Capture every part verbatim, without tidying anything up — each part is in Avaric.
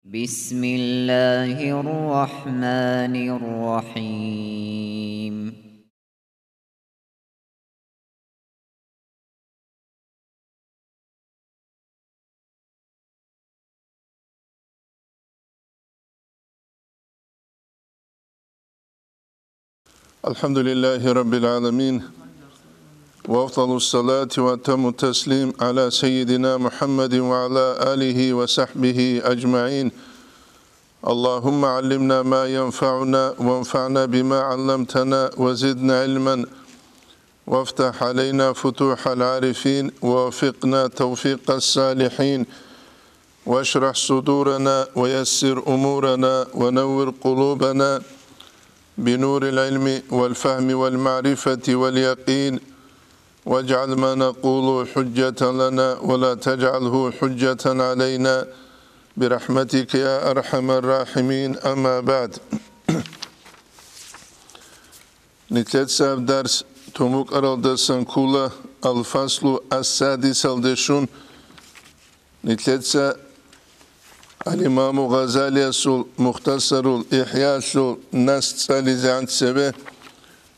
بسم الله الرحمن الرحيم. الحمد لله رب العالمين، وأفضل الصلاة وأتم التسليم على سيدنا محمد وعلى آله وصحبه أجمعين. اللهم علمنا ما ينفعنا وانفعنا بما علمتنا وزدنا علما وافتح علينا فتوح العارفين ووفقنا توفيق الصالحين واشرح صدورنا ويسر أمورنا ونور قلوبنا بنور العلم والفهم والمعرفة واليقين واجعل ما نقول حجة لنا ولا تجعله حجة علينا برحمتك يا أرحم الراحمين. أما بعد. Нилъеца гьаб дарс тун букӀаралдасан ккола Ал-Фаслу ас-Садисалде щун. Нилъеца Ал-Имаму Гъазалиясул Мухтасарул ИхӀялъул нас цӀализегӀан цебе,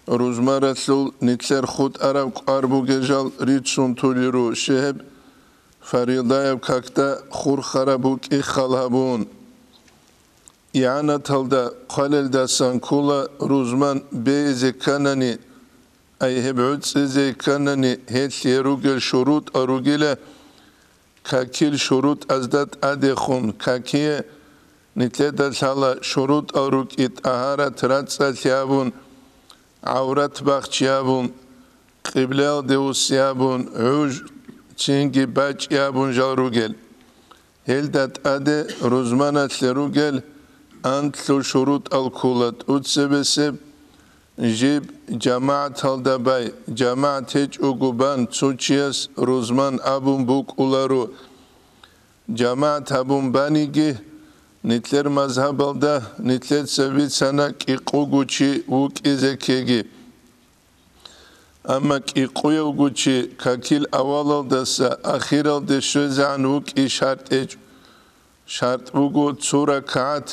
рузманалъул нилъер хутӀараб кӀвар бугел жал рицун тулел руго, щиб гьеб фаридаяб какда хурхараб букӀин хал гьабун. ИгӀанаталда хъвалелдасан ккола рузман бейизе кканани, ай гьеб гӀуцӀизе кканани, гьелъие ругел шурутӀал ругила, какил шурутӀазда тӀадехун, какие нилъеда лъала шурутӀал рукӀи тӀагьарат рацӀцӀалъи абун, гӀаврат бахчи абун, къиблаялде вуссиябун, гӀуж цинги бачӀиябун жал ругел. Гьелда тӀаде рузманалъе ругел анлъго шурутӀал ккола тӀуцебесеб: жиб жамагӀаталда бай, жамагӀат гьечӀого бан цо чияс рузман абун букӀуларо. ЖамагӀат гьабун баниги, нилъер мазгьабалда нилъеца бицана кӀикъого чи вукӀизе ккеги. Амма кӀикъоявго чи какил авалалдаса ахиралде щвезегӀан вукӀин шартӀ гьечӀо. ШартӀ буго цо ракагӀат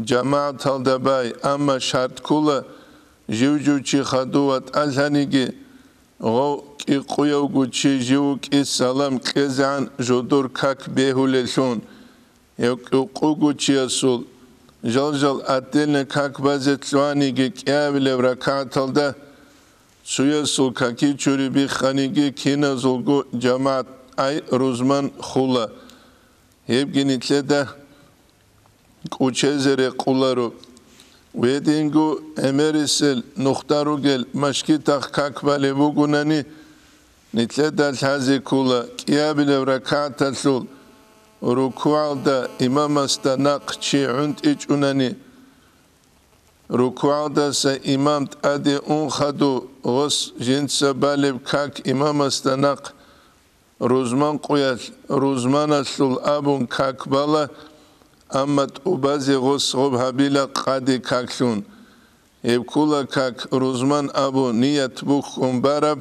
жамагӀаталда бай, амма шартӀ ккола жив-жив чи хадув ватӀалъаниги, гъов кӀикъоявго чи жив вукӀин салам кьезегӀан жодор как бегьулеллъун. Гьев кӀикъого чиясул жал-жал отдельно как базе лъугьаниги кӀиабилеб ракагӀаталда, цоясул каки чури бихханиги киназулго жамагӀат ай рузман хула. Гьебги нилъеда кӀочезе рекъоларо. Гьединго гӀемерисел нухда ругел машгитахъ как балеб бугонани, нилъеда лъазе ккола кӀиабилеб ракагӀаталъул рукугӀалда имамасда нахъ чи гӀунтӀичӀунани, рукугӀалдаса имам тӀаде ун хадув гъос жинца балеб как имамасда нахъ рузман къуялъ рузманалъул абун как бала, амма тӀубазе гъос гъоб гьабила къаде каклъун. Гьеб ккола как рузман абун ният бухьун бараб,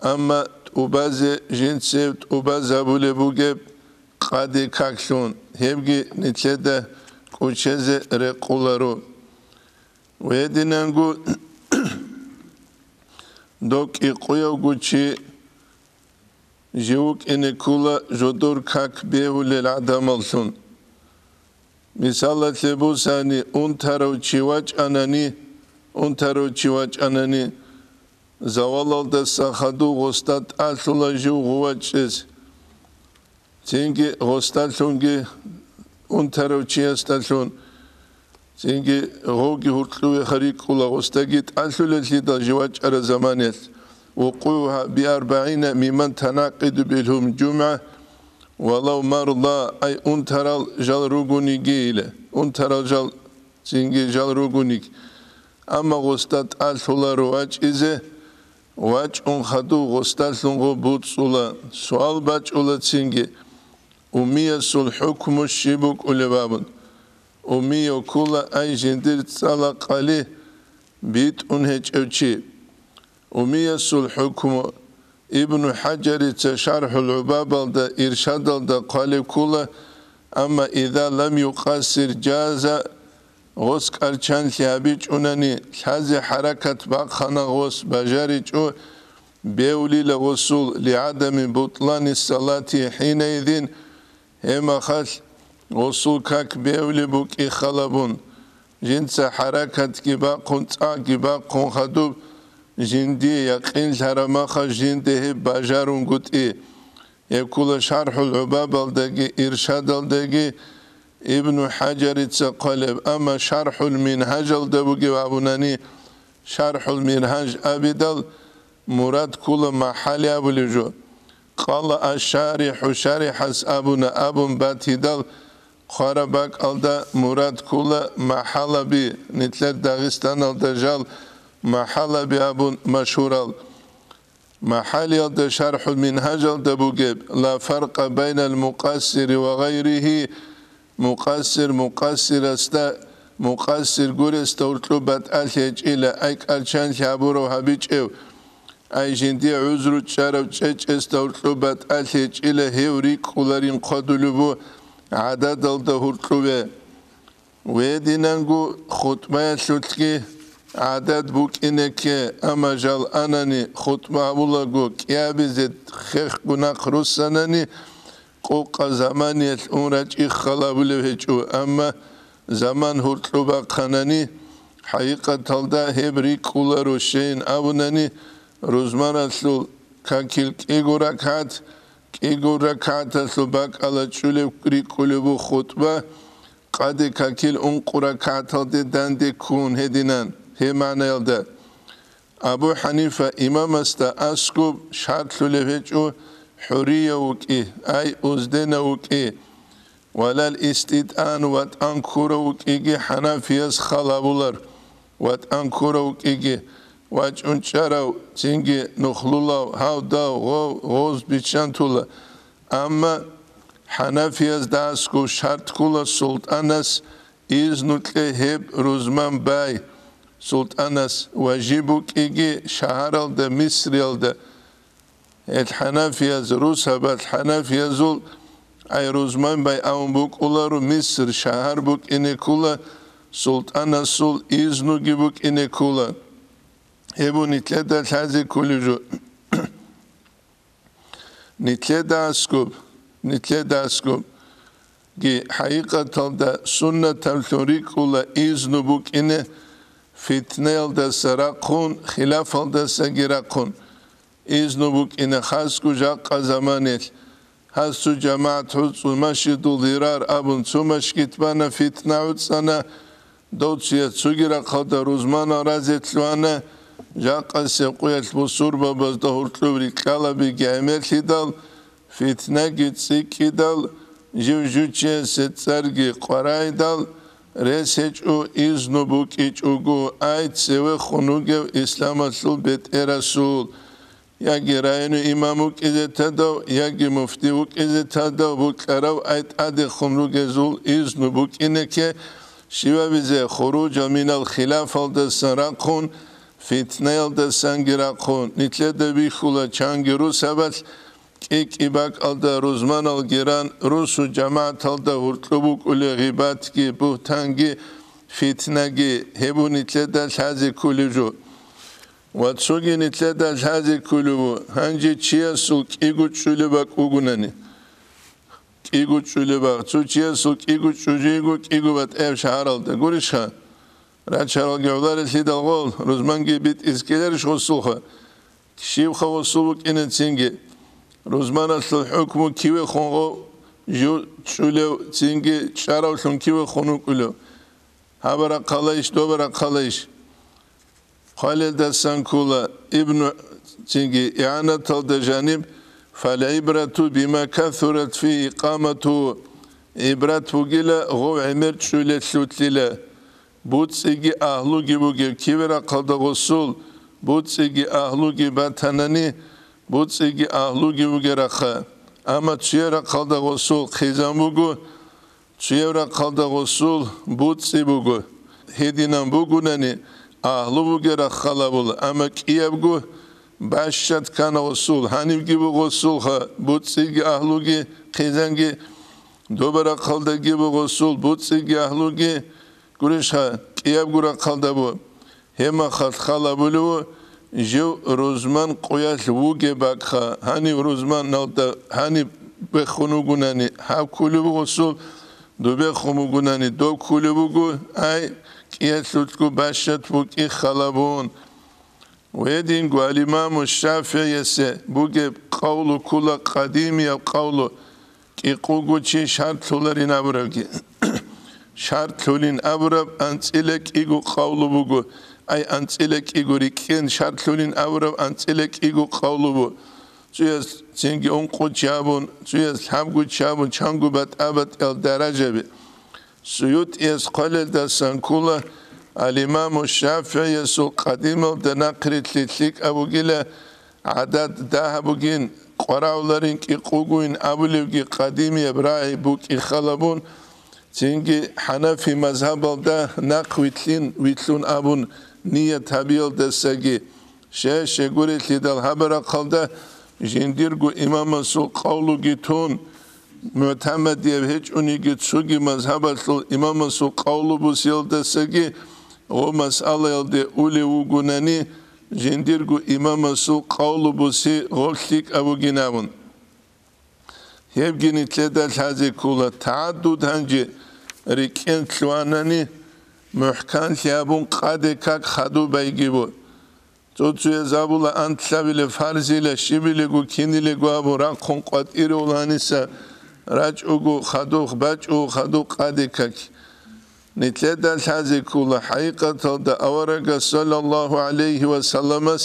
амма тӀубазе жинцев тӀубаз гьабулеб бугеб къаде каклъун, гьебги нилъеда кӀочезе рекъоларо. Гьединанго дов кӀикъоявго чи жив вукӀине ккола жодор как бегьулел гӀадамаллъун. Мисалалъе бусани, унтарав чи вачӀанани, унтарав чи вачӀанани, завалалдаса хадув гъосда тӀалъула жив гъов вачӀине. Цинги гъосдалъунги унтарав чиясдалъун, цинги гъовги гьуркьуе харикӀула, гъосдаги тӀалъулеллъидал жив вачӀараб заманаялъ, وقوعها بأربعين ممن تنعقد بهم الجمعة ولو مرضى, ай унтарал жал ругониги иле, унтарал жал цинги жал ругониги. Амма гъосда тӀалъуларо вачӀине, вачӀун хадув гъосдалъун гъоб буцӀцӀула, суал бачӀула цинги, уммиясул хӀукму щиб букӀулеб абун. Уммияв ккола ай жиндир цӀала къали битӀун гьечӀев чи. Уммиясул хӀукму Ибну ХӀаджарица ШархӀул ГӀубабалда, Иршадалда хъвалеб ккола, Амма иза лам юкъассир жаза, гъос кӀарчанлъи гьабичӀунани, лъазе хӀаракат бахъана гъос бажаричӀо, бевлила гъосул лигӀадами бутлани салати хӀинаизин, гьеб мехалъ гъосул как бевли букӀи халабун, жинца хӀаракатги бахъун, цӀакъги бахъун хадуб, жинди якъинлъараб мехалъ жинда гьеб бажарунгутӀи. Гьеб ккола ШархӀул ГӀубабалдаги Иршадалдаги Ибну ХӀажарица хъвалеб, амма ШархӀул Мингьажалда бугев абунани, ШархӀул Мингьаж абидал мурад ккола махӀали абулев жо. Къала аш-шарихӀу, шарихӀас абуна абун батидал, хъвараб бакӀалда мурад ккола махӀалаби, нилъер Дагъистаналда жал махӀалаби абун машгьурал. МахӀалиялда ШархӀул Мингьажалда бугеб: «Ла фаркъа байнал мукъассири ва гъайригьи», мукъассир мукъассирасда, мукъассир гуресда гьуркьуб батӀалъи гьечӀила, ай кӀарчанлъи гьабурав гьабичӀев, ай жиндие гӀузру чӀарав чӀечӀесда гьуркьуб батӀалъи гьечӀила, гьев рикӀкӀуларин хъвадулеб бу гӀададалда гьуркьуве. Гьединанго хутӀбаялъулъги гӀадат букӀине кке, амма жал анани, хутӀба гьабулаго кӀиабизе хехго нахъ руссанани, къукъа заманиялъ ун рачӀихъал абулев гьечӀо, амма заман гьуркьуб бахъанани, хӀакъикъаталда гьеб рикӀкӀуларо, щейин абунани, рузманалъул какил кӀиго ракагӀат, кӀиго ракагӀаталъул бакӀалда чӀулеб рикӀкӀулеб бу хутӀба, къаде какил ункъо ракагӀаталде данде ккун гьединан, гьеб магӀнаялда. Абу ХӀанифа имамасда аскӀоб шартлъулеб гьечӀо хӀурияв вукӀи, ай узденав вукӀи, валал иститӀан, ватӀан ккурав вукӀиги хӀанафияз хал гьабулар, ватӀан ккурав вукӀиги, вачӀун чӀарав, цинги нухлулав, гьав дав, гъов, гъоз биччантула. Амма хӀанафиязда аскӀов шарт ккола султӀанас изну кье гьеб рузман бай, султӀанас важиб букӀиги шагьаралда, Мисриялда. Гьел хӀанафияз, русабал хӀанафиязул ай рузман бай абун букӀуларо, Миср шагьар букӀине ккола, султӀанасул изнуги букӀине ккола. Гьеб нилъеда лъазе кколеб жо. Нилъеда аскӀоб, нилъеда аскӀобги хӀакъикъаталда суннатаблъун рикӀкӀула изну букӀине, фитнаялдаса рахъун, хилафалдасаги рахъун. Изну букӀине хасго жакъа заманаялъ. Гьасу жамагӀат гьуцӀу Машидул Дирар абун цо машгит бана, фитна гӀуцӀана, дов цуя цуги рахъалда рузманал разилъуана, жакъасеб къуялъ бусурбабазда гьуркьуб рикьалабиги гӀемерлъидал, фитнаги цӀикӀкӀидал, жив-жучиясе цӀарги къварайдал, рес гьечӀо, изну букӀичӀого, ай цевехун вугев исламалъул бетӀерасул, яги району имам вукӀизе тадав, яги муфти вукӀизе тадав букӀарав ай тӀадехун ругезул изну букӀинеке, щивабизе хуружа минал хилафалдасан рахъун, фитнаялдасанги рахъун, нилъеда бихьула чанги русабалъ, кӀи-кӀи бакӀалда рузманалги ран, русу жамагӀаталда гьуркьу букӀуле гъибатги, бугьтанги, фитнаги, гьеб нилъеда лъазе кколеб жо. Ва цоги нилъеда лъазе кколеб бу, гьанже чиясул кӀиго чӀулеб бакӀ бугунани. КӀиго чӀулеб бакӀ. Цо чиясул кӀиго чӀужиго, кӀиго батӀаяб шагьаралда. Гурищха? Рачаралги гӀоларелъидал гъол, рузманги битӀизе ккеларищ гъосулха? Щибха гъосул букӀинецинги? Рузманалъул хӀукму кивехун гъов жив чӀулев, цинги чӀаравлъун кивехун вукӀулев? Гьабарахъалайищ, добарахъалайищ? Хъвалелдасан ккола Ибну цинги игӀанаталда жаниб: «ФалгӀибрату бима касурат фи икъамату», гӀибрат бугила гъов гӀемер чӀулелъулъила. БуцӀиги агьлуги бугев киве рахъалда гъосул, буцӀиги агьлуги батанани, буцӀиги агьлуги бугерахъа. Амма цуя рахъалда гъосул хъизан буго, цуяб рахъалда гъосул буцӀи буго. Гьединан бугунани, агьлу бугерахъалабула, амма кӀиябго бащад ккана гъосул, гьанибги буго гъосулха буцӀиги агьлуги хъизанги. Доба рахъалдаги буго гъосул буцӀиги агьлуги, гурищха, кӀиябго рахъалда бу. Гьеб мехалъ хал гьабулев вуго, жив рузман къуялъ вугеб бакӀха, гьанив рузманалда гьаниб бехун вугунани, гьав ккулев вуго гъосул, дубехун бугунани, дов ккулев вуго, ай, кӀиялъулъго бащад букӀи хал гьабун. Гьединго ал-Имаму ШафигӀиясе бугеб къавлу ккола къадимияб къавлу, кӀикъуго чи шартлъуларин абурабги. Шартлъулин абураб анцӀила кӀиго къавлу буго, ай, анцӀила кӀиго рикӀкӀен шартлъулин абураб анцӀила кӀиго къавлу бу. Цуяс цинги ункъо чи абун, цуяс лъабго чи абун, чанго батӀа-батӀиял даражаби. СуютӀияс хъвалелдасан ккола ал-Имаму ШафигӀиясул къадималда нахърилълъи лъикӀаб бугила, гӀадад дагьаб бугин, къварагӀуларин кӀикъугойин абулевги къадимияб рагӀи букӀи хал гьабун, цинги хӀанафи мазгьабалда нахъ вилълъин вилълъун абун ният гьабиялдасаги, Щай-щай гурелъидал гьабарахъалда жиндирго имамасул къавлуги тун, мугӀтамадияб гьечӀониги цоги мазгьабалъул имамасул къавлу бусиялдасаги гъо масъалаялде улев вугунани, жиндирго имамасул къавлу буси гъо лъикӀаб бугин абун. Гьебги нилъеда лъазе ккола, тагӀаддуд гьанже рикӀкӀен лъугьанани, мухӀканлъи гьабун къаде как хадуб байгибу. Цо-цояз абула анлъабилеб фарзила щибилего кинилего абун рахъун къватӀире уланиса рачӀого хадуб, бачӀого хадуб къаде как. Нилъеда лъазе ккола, хӀакъикъаталда аварагас саллаллагьу гӀалайгьи ва салламас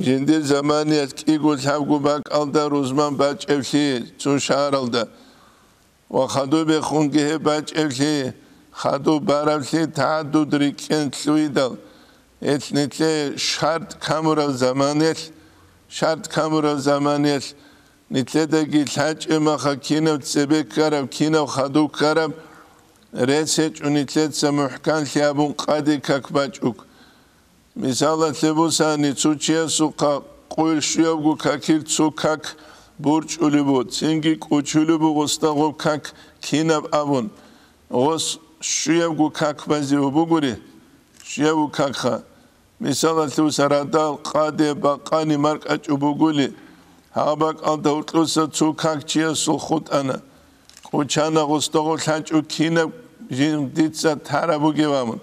жиндир заманиялъ кӀиго лъабго бакӀалда рузман бачӀеблъи цо шагьаралда ва хадуб бехунги гьеб бачӀеблъи, хадуб бараблъи тагӀаддуд рикӀкӀен лъугьидал, гьелъ нилъее шартӀ камураб заманиялъ, шартӀ камураб заманиялъ, нилъедаги лъачӀеб маха кинаб цебе ккараб, кинаб хадуб ккараб, рес гьечӀо нилъеца мухӀканлъи абун къаде как бачӀук. Мисалалъе бусани, цо чиясухъа къойил щуябго какил цо как борчӀулеб бу, цинги кӀочулеб бу гъосда гъоб как кинаб абун. Гъос щуябго как базе бугури, щуябго какха. Мисалалъе буса радал, къаде, бакъани маркӀачӀу бугули, гьаб бакӀалда гьоркьоса цо как чиясул хутӀана, кӀочана гъосда гъо лъачӀу кинаб жиндица тараб бугеб абун.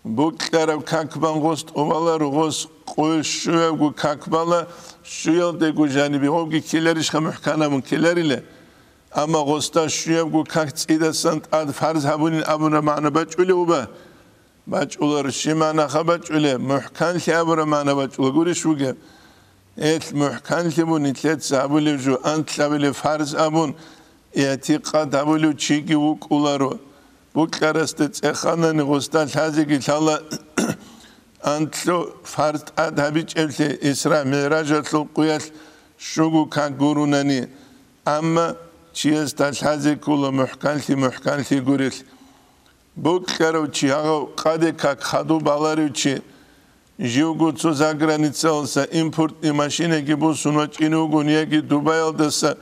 Букьараб как бан гъос тӀубаларо, гъос къойил щуябго как бала, щуялдего жаниб гъобги ккеларищха мухӀканабун ккеларила, амма гъосда щуябго как цӀидасан тӀад фарз гьабунин абуна магӀна бачӀулев уба? БачӀулар, щи магӀнаха бачӀулеб? МухӀканлъи абураб магӀна бачӀула гурищ бугеб? Гьелъ мухӀканлъи бу нилъеца абулев жо, анлъабилеб фарз абун, игӀтикъад гьабулев чиги вукӀуларо. Букьарасда цӀеханани гъосда лъазеги лъала анлъу фарз тӀад гьабичӀеблъи Исра-МигӀражалъул къуялъ щуго как гурунани, амма чиясда лъазе ккола мухӀканлъи-мухӀканлъи гурелъ. Букьарав чи, гьагъав къаде как хадуб баларев чи, живго цо заграницаласа импортный машинаги босун вачӀине вугони яги Дубаялдаса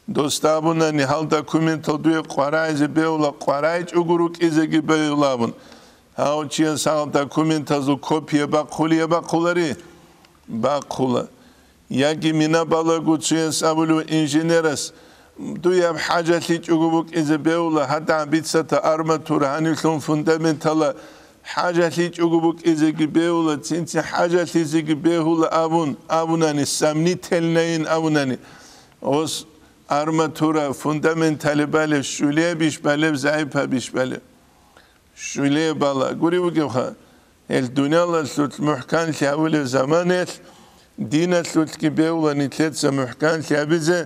досда абунани, гьал документал дуе къварагӀизе бегьула, къварагӀичӀого рукӀизеги бегьула абун. Гьав чияс гьал документазул копия бахъулия бахъулари? Бахъула. Яги мина балагу цуяс абулев инженерас, дуяб хӀажалъичӀого букӀизе бегьула, гьадагӀан бицата арматура, гьанивлъун фундаментала хӀажалъичӀого букӀизеги бегьула, цинцин хӀажалъизеги бегьула абун, абунани, сомнительнайин абунани, гъос арматура, фундаментали балеб, щулебищ балеб, загӀипабищ балеб? Щулеб бала гури бугебха, гьел дуниялалъулъ мухӀканлъи гьавулев заманаялъ, диналъулъги бегьула нилъеца мухӀканлъи гьабизе,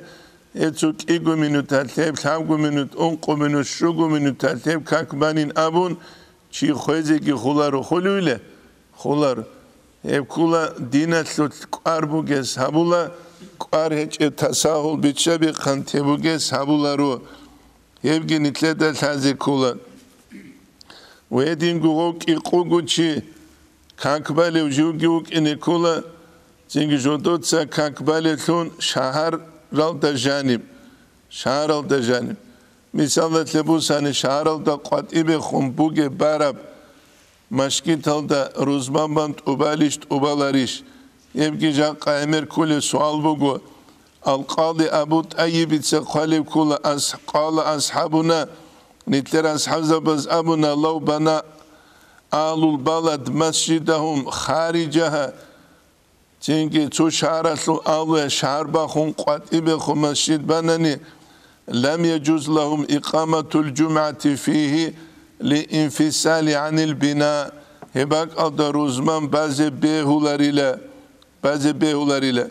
гьецо кӀиго минуталъ, гьеб лъабго минут, ункъо минут, щуго минуталъ гьеб как банин абун, чи хвезеги хуларо хулевиле? Хулар. Гьеб ккула диналъулъ кӀвар бугес гьабула, кӀвар гьечӀеб тасагьул биччаби хъанте бугес гьабуларо. Гьебги нилъеда лъазе ккола. Гьединго гъов кӀикъуго чи как балев живги вукӀине ккола, цинги жодоца как балевлъун шагьаралда жаниб, шагьаралда жаниб. Мисалалъе бусани, шагьаралда къватӀибехун бугеб бараб машгиталда рузман бан тӀубалищ-тӀубаларищ? Гьебги жакъа гӀемер кколеб суал буго. Ал-Къади Абу ТӀайибица хъвалеб ккола, ас-, къала асхӀабуна, нилъер асхӀабзабаз абуна, лав бана агьлул балад масжидагьум харижагьа, цинги цо шагьаралъул агьлуялъ шагьар бахун къватӀибехун масжид банани, лам яжуз лагьум икъаматул жумгӀати фигьи лиинфисали гӀанил бина, гьеб бакӀалда рузман базе бегьуларила, базе бегьуларила.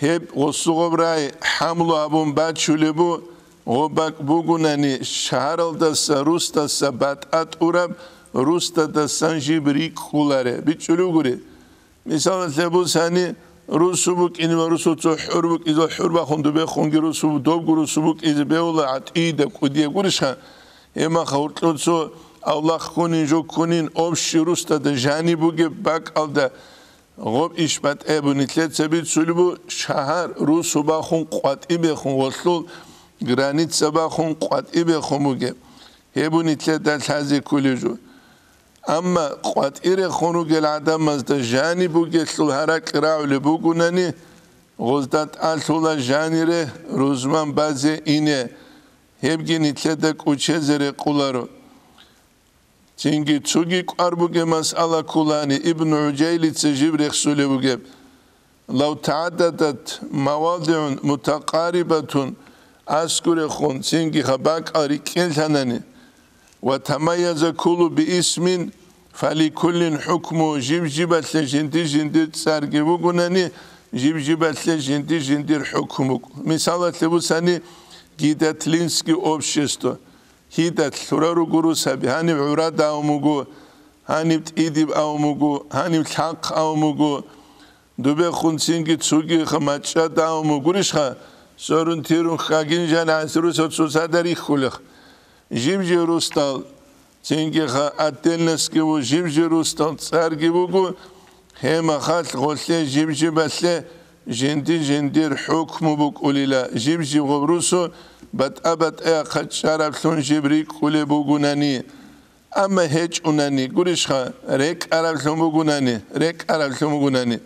Гьеб гъосугъаб рай хӀамлу абун бачулеб бу, гъо бакӀ бугунани, шагьаралдаса русдаса батӀа тӀураб русдадасан жиб рикӀкӀуларе, бичӀчӀулев гури. Мисалалъе бусани, русу букӀине ва русу цо хӀур букӀизул хӀур бахун дубехунги русу, добгу русу букӀизе бегьула гӀатӀида кӀудияб гурищха? Гьеб маха гьоркьо цо авлахъ ккунин, жо ккунин, общий русдада жаниб бугеб бакӀалда гъоб иш батӀебу нилъеца бицулебу, шагьар русу бахун къватӀибехун, гъолъул граница бахун къватӀибехун бугеб. Гьебу нилъеда лъазе ккулеб жо. Амма къватӀирехун ругел гӀадамазда жаниб бугелъул гьаракь рагӀулеб бугунани, гъозда тӀалъула жанире рузман базе ине, гьебги нилъеда кӀучезе рекъуларо. Цинги цоги кӀвар бугеб масъала кколани, Ибн ГӀужайлица жиб рехсулеб бугеб: «Лав тагӀаддадат мавадигӀун мутакъарибатун», аскӀорехун цинги хабакъал рикӀкӀелъанани, «ва тамайяза куллу биисмин, фаликуллин хӀукму», жиб-жибалъе жинди-жиндир цӀарги бугунани, жиб-жибалъе жинди-жиндир хӀукму буго. Мисалалъе бусани, Гидатлинский общество. Гьидат лъура руго русаби, гьаниб гӀурад авун вуго, гьаниб тӀидиб авун вуго, гьаниб лъахъ авун вуго. Дубехун цинги цугиха мачӀчӀад авун вугурищха, сорун-тирун хьагин жанагӀес русал цоцазда рихьулех. Жиб-жиб русдал, цингиха отдельностьги ву, жиб-жиб русдал цӀарги буго, гьеб махалъ гъолъе жиб-жибалъе жинди-жиндир хӀукму букӀулила, жиб-жиб гъоб русу батӀа-батӀаяхъа чӀараблъун жиб рикӀкӀулеб бугунани. Амма гьечӀунани, гурищха, рекӀараблъун бугунани, рекӀараблъун бугунани.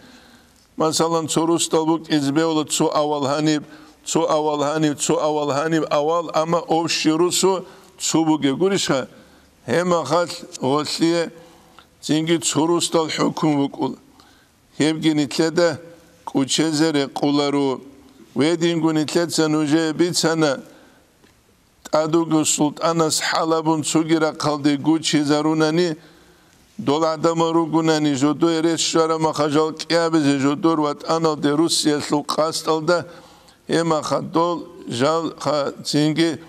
Масалан, цо русдал букӀизе бегьула цо авал гьаниб, цо авал гьаниб, цо авал гьаниб авал, амма общий русу цо бугеб, гурищха? Гьеб махалъ гъолъие цинги цо русдал хӀукму букӀула. Гьебги нилъеда кӀучезе рекъуларо. Гьединго нилъеца нужее бицана, тӀадуго султӀанас хӀалабун цоги рахъалде гучизарунани, дол гӀадамал ругунани, жодое рес щвараб маха жал кӀиабизе жодор ватӀаналде Руссиялъул къасдалда, гьеб маха дол жал ха цинги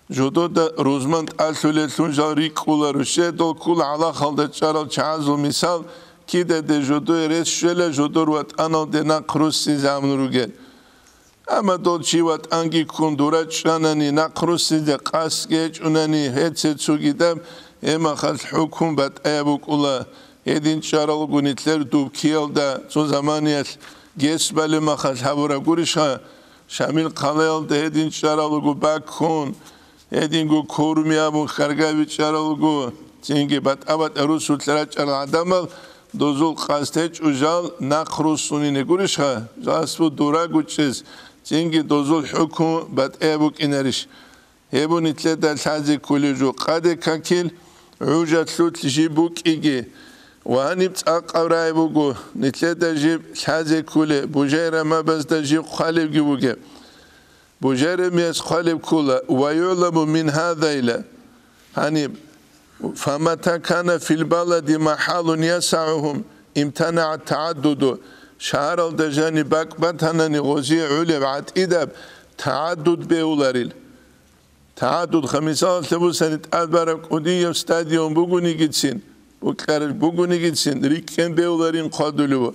жодода рузман тӀалъулеллъун жал рикӀкӀуларо. Щай дол ккола гӀалахалда чӀарал чагӀазул мисал, кидаде жодое рес щвела жодор ватӀаналде нахъ руссизе гьабун ругел. Амма дол чи ватӀанги ккун дура чӀанани, нахъ руссизе къасдги гьечӀунани, гьеце цогидаб гьеб махалъ хӀукму батӀаяб букӀула. Гьедин чӀаралго нилъер дуб киялда цо заманиялъ гес балеб махалъ гьабураб гурищха? Шамил хъалаялда гьедин чӀаралго баккун, гьединго курми абун хьаргаби чӀаралго, цинги батӀа-батӀа русулъ рачӀарал гӀадамал дозул къасд гьечӀо жал нахъ руссунин гурищха? Жал асбу дураго чӀез, цинги дозул хӀукму батӀаяб букӀинарищ? Гьеб бу нилъеда лъазе кколеб жо. Къаде какил гӀужалъулъ жиб букӀиги ва гьаниб цӀакъаб рай буго, нилъеда жиб лъазе кколеб, бужайрамабазда жиб хъвалебги бугеб. Бужайрамияс хъвалеб ккола: «Ва югӀламу мин гьазайла». Гьаниб: «Фамата кана фил балади махӀалун ясагӀугьум, имтанагӀат тагӀаддуду». Шагьаралда жаниб бакӀ батанани гъозие гӀолеб гӀатӀидаб тагӀаддуд бегьуларил. ТагӀаддуд, ха, мисалалъе бусани, тӀад бараб кӀудияб стадион бугонигицин, букӀараб бугонигицин, рикӀкӀен бегьуларин хъвадулев,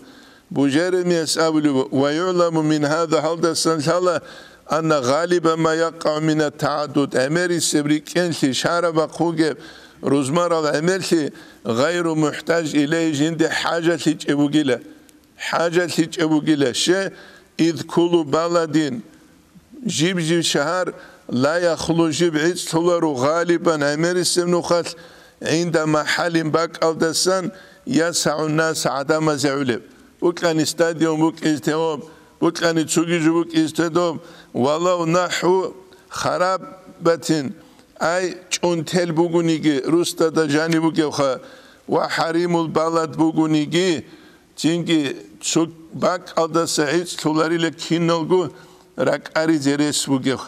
бужайрамияс абулев: «Ва югӀламу мин гьаза», гьалдасан лъала, «анна гъалиба ма якъагӀу мина тагӀаддуд», гӀемерисеб рикӀкӀенлъи шагьарабахъ бугеб рузмарал гӀемерлъи, гъайру мухӀтаж илайгьи, жинде хӀажалъичӀеб бугила. ХӀажалъичӀеб бугила. Ще, ид кулу баладин, Жиб-жиб шагьар, ла яхлу, жиб гӀицӀлъуларо, гъалибан, гӀемерисеб нухалъ, гӀинда махӀалин, бакӀалдасан, ясагӀун нас, гӀадамазе гӀолеб. БукӀани стадион букӀизе тевоб, букӀани цоги жо букӀизе тедоб, валав нахӀву харабатин, ай чӀунтел бугониги, русдада жаниб бугевха, ва хӀаримул балад бугониги, цинги цо бакӀалдаса гӀицӀлъуларила киналго ракӀаризе рес бугев.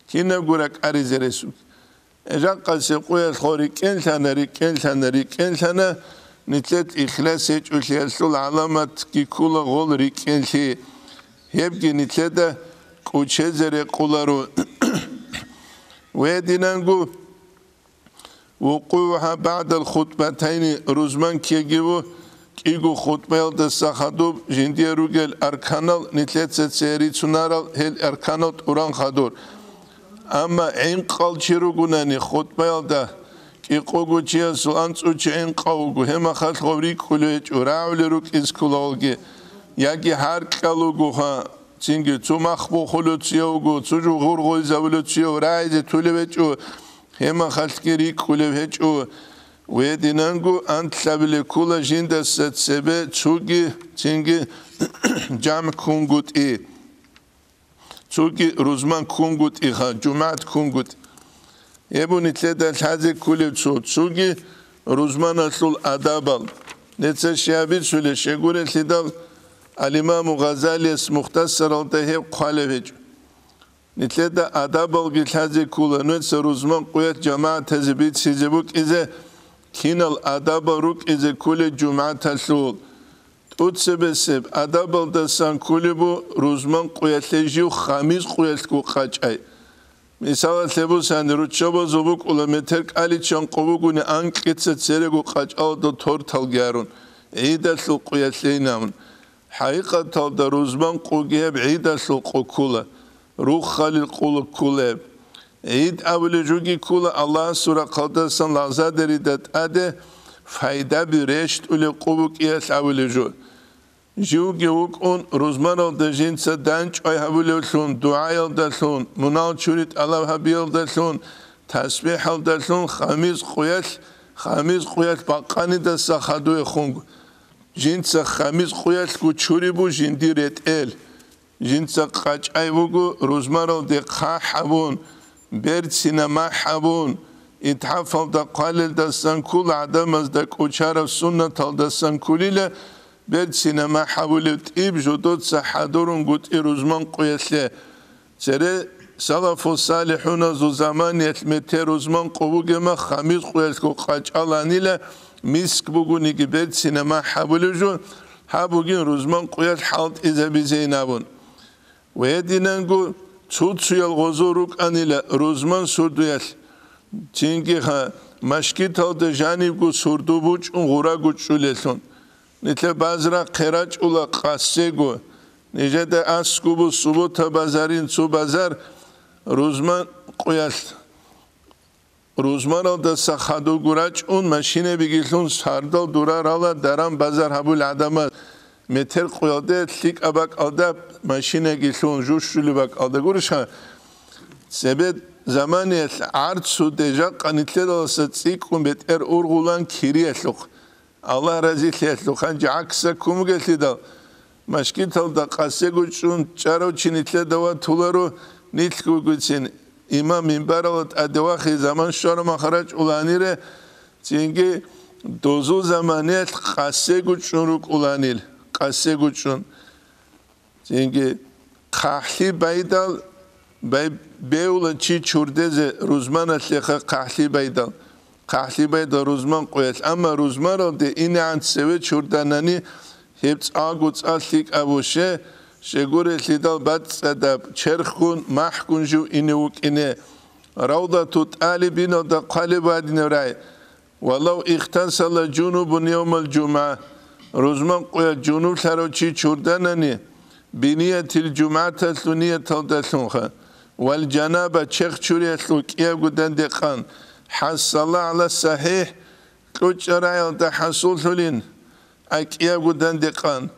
Кинабго ракӀаризе рес бугев. Жакъасе къуялъго рикӀкӀенлъана, рикӀкӀенлъана, рикӀкӀенлъана, нилъед ихлас гьечӀолъиялъул гӀаламатги ккола гъол рикӀкӀенлъи. Гьебги нилъеда кӀучезе рекъоларо. Гьединанго вукъугӀугьа багӀдал хутӀбатайни, рузман ккегиву, кӀиго хутӀбаялдаса хадуб жиндие ругел арканал нилъеца цере рицунарал, гьел арканал тӀуран хадур. Амма гӀинкъал чи ругунани хутӀбаялда, кӀикъого чиясул анцӀго чи гӀинкъав вуго, гьеб мехалъ гъов рикӀкӀулев гьечӀо, рагӀулел рукӀине ккола гъолги, яги гьаркьал вугоха, цинги цо мах бухулев чияв вуго, цо жугьур гъойзавулев чияв рагӀизе тулев гьечӀо, гьеб мехалъги рикӀкӀулев гьечӀо. Гьединанго анлъабилеб ккола жиндаса цебе цоги, цинги жамгӀ ккунгутӀи, цоги рузман ккунгутӀиха, жумагӀат ккунгутӀи. Гьеб нилъеда лъазе кколеб цо, цоги рузманалъул адабал. Нилъеца щиб бицунеб, щайгурелъидал, ал-Имаму Гъазалияс Мухтасаралда гьеб хъвалеб гьечӀо. Нилъеда адабалги лъазе ккола, нилъеца рузман къуялъ жамагӀатазе бицине букӀине, кинал адабал рукӀине кколел жумагӀаталъул. ТӀоцебесеб адабалдасан кколеб буго рузман къуялъе жив хамиз къуялъго къачӀай. Мисалалъе бусани, руччабазул букӀула метер кӀаличан къо бугони анкьица церего къачӀалда торталги гьарун, гӀидалъул къуялъейин абун. ХӀакъикъаталда рузман къоги гьеб гӀидалъул къо ккола, руххалил къо ккола гьеб. ГӀид абулеб жоги ккола Аллагьасул рахъалдасан лагъзадерида тӀаде пайдаби рещтӀулеб къо букӀиналъ абулеб жо. Живги вукӀун, рузманалда жинца дандчӀвай гьабулевлъун, дугӀаялдалъун, мунагьал чури тӀалаб гьабиялдалъун, тасбихӀалдалъун хамиз къуялъ, хамиз къуялъ бакъанидаса хадуе хунго. Жинца хамиз къуялъго чури буго жиндир ретӀел. Жинца къачӀай буго рузманалде хъахӀ гьабун, берцина махӀ гьабун, итхӀафалда хъвалелдасан ккола, гӀадамазда кӀочараб суннаталдасан кколила, берцина махӀ гьабулеб тӀиб жодоца хӀадурунгутӀи рузман къуялъе. Цере салафу-салихӀуназул заманиялъ метер рузман къо бугеб мах хамиз къуялъго къачӀаланила, миск бугониги берцина махӀ гьабулеб жо, гьаб бугин рузман къуялъ хӀалтӀизабизейин абун. Ва гьединанго цо-цоял гъозо рукӀанила рузман сурдуялъ, цинги ха, машгиталда жанибго сурду бучӀун гъура гучӀулелъун. Нилъер базарахъе рачӀула къасего. Нижеда аскӀубу субута базарин цо базар рузман къуялъ. Рузманалдаса хадубго рачӀун, машинабигилъун сардал дурарала даран-базар гьабул гӀадамаз, метер къуялде лъикӀаб бакӀалда машинагилъун, жущулеб бакӀалда гуриша. Цебе заманиялъ гӀарцуде жакъа нилъедаласа цӀикӀкӀун бетӀер ургъулан кириялъухъ. Аллагь разилъиялъухъ гьанже гӀакса ккун бугелъидал, машгиталда къасего чӀун чӀарав чи нилъеда ватуларо, нилъгогицин имам минбаралда тӀаде вахи заман щвараб мах рачӀуланире, цинги дозул заманиялъ къасего чӀун рукӀуланил, къасего чӀун. Цинги хъахӀлъи байдал бай-, бевла чи чурдезе рузманалъеха хъахӀлъи байдал. ХъахӀлъи байдал рузман къуялъ. Амма рузманалде инегӀан цеве чурданани гьеб цӀакъго цӀа лъикӀаб буго, щайгурелъидал бацӀцӀадаб черхгун, махӀгун жив ине вукӀине. Равдату тӀалибиналда хъвалеб гьадинаб рагӀи. Валав ихтасала жунубун явмал жумгӀа, рузман къуялъ жунублъарав чи чурданани, биниятил жумгӀаталъул нияталдалъунха, вал жанаба, черх чуриялъул кӀиябго дандекъан, хӀассала гӀала сахӀихӀ, кьучӀарагӀалда хӀасуллъулин, а кӀиябго дандекъан.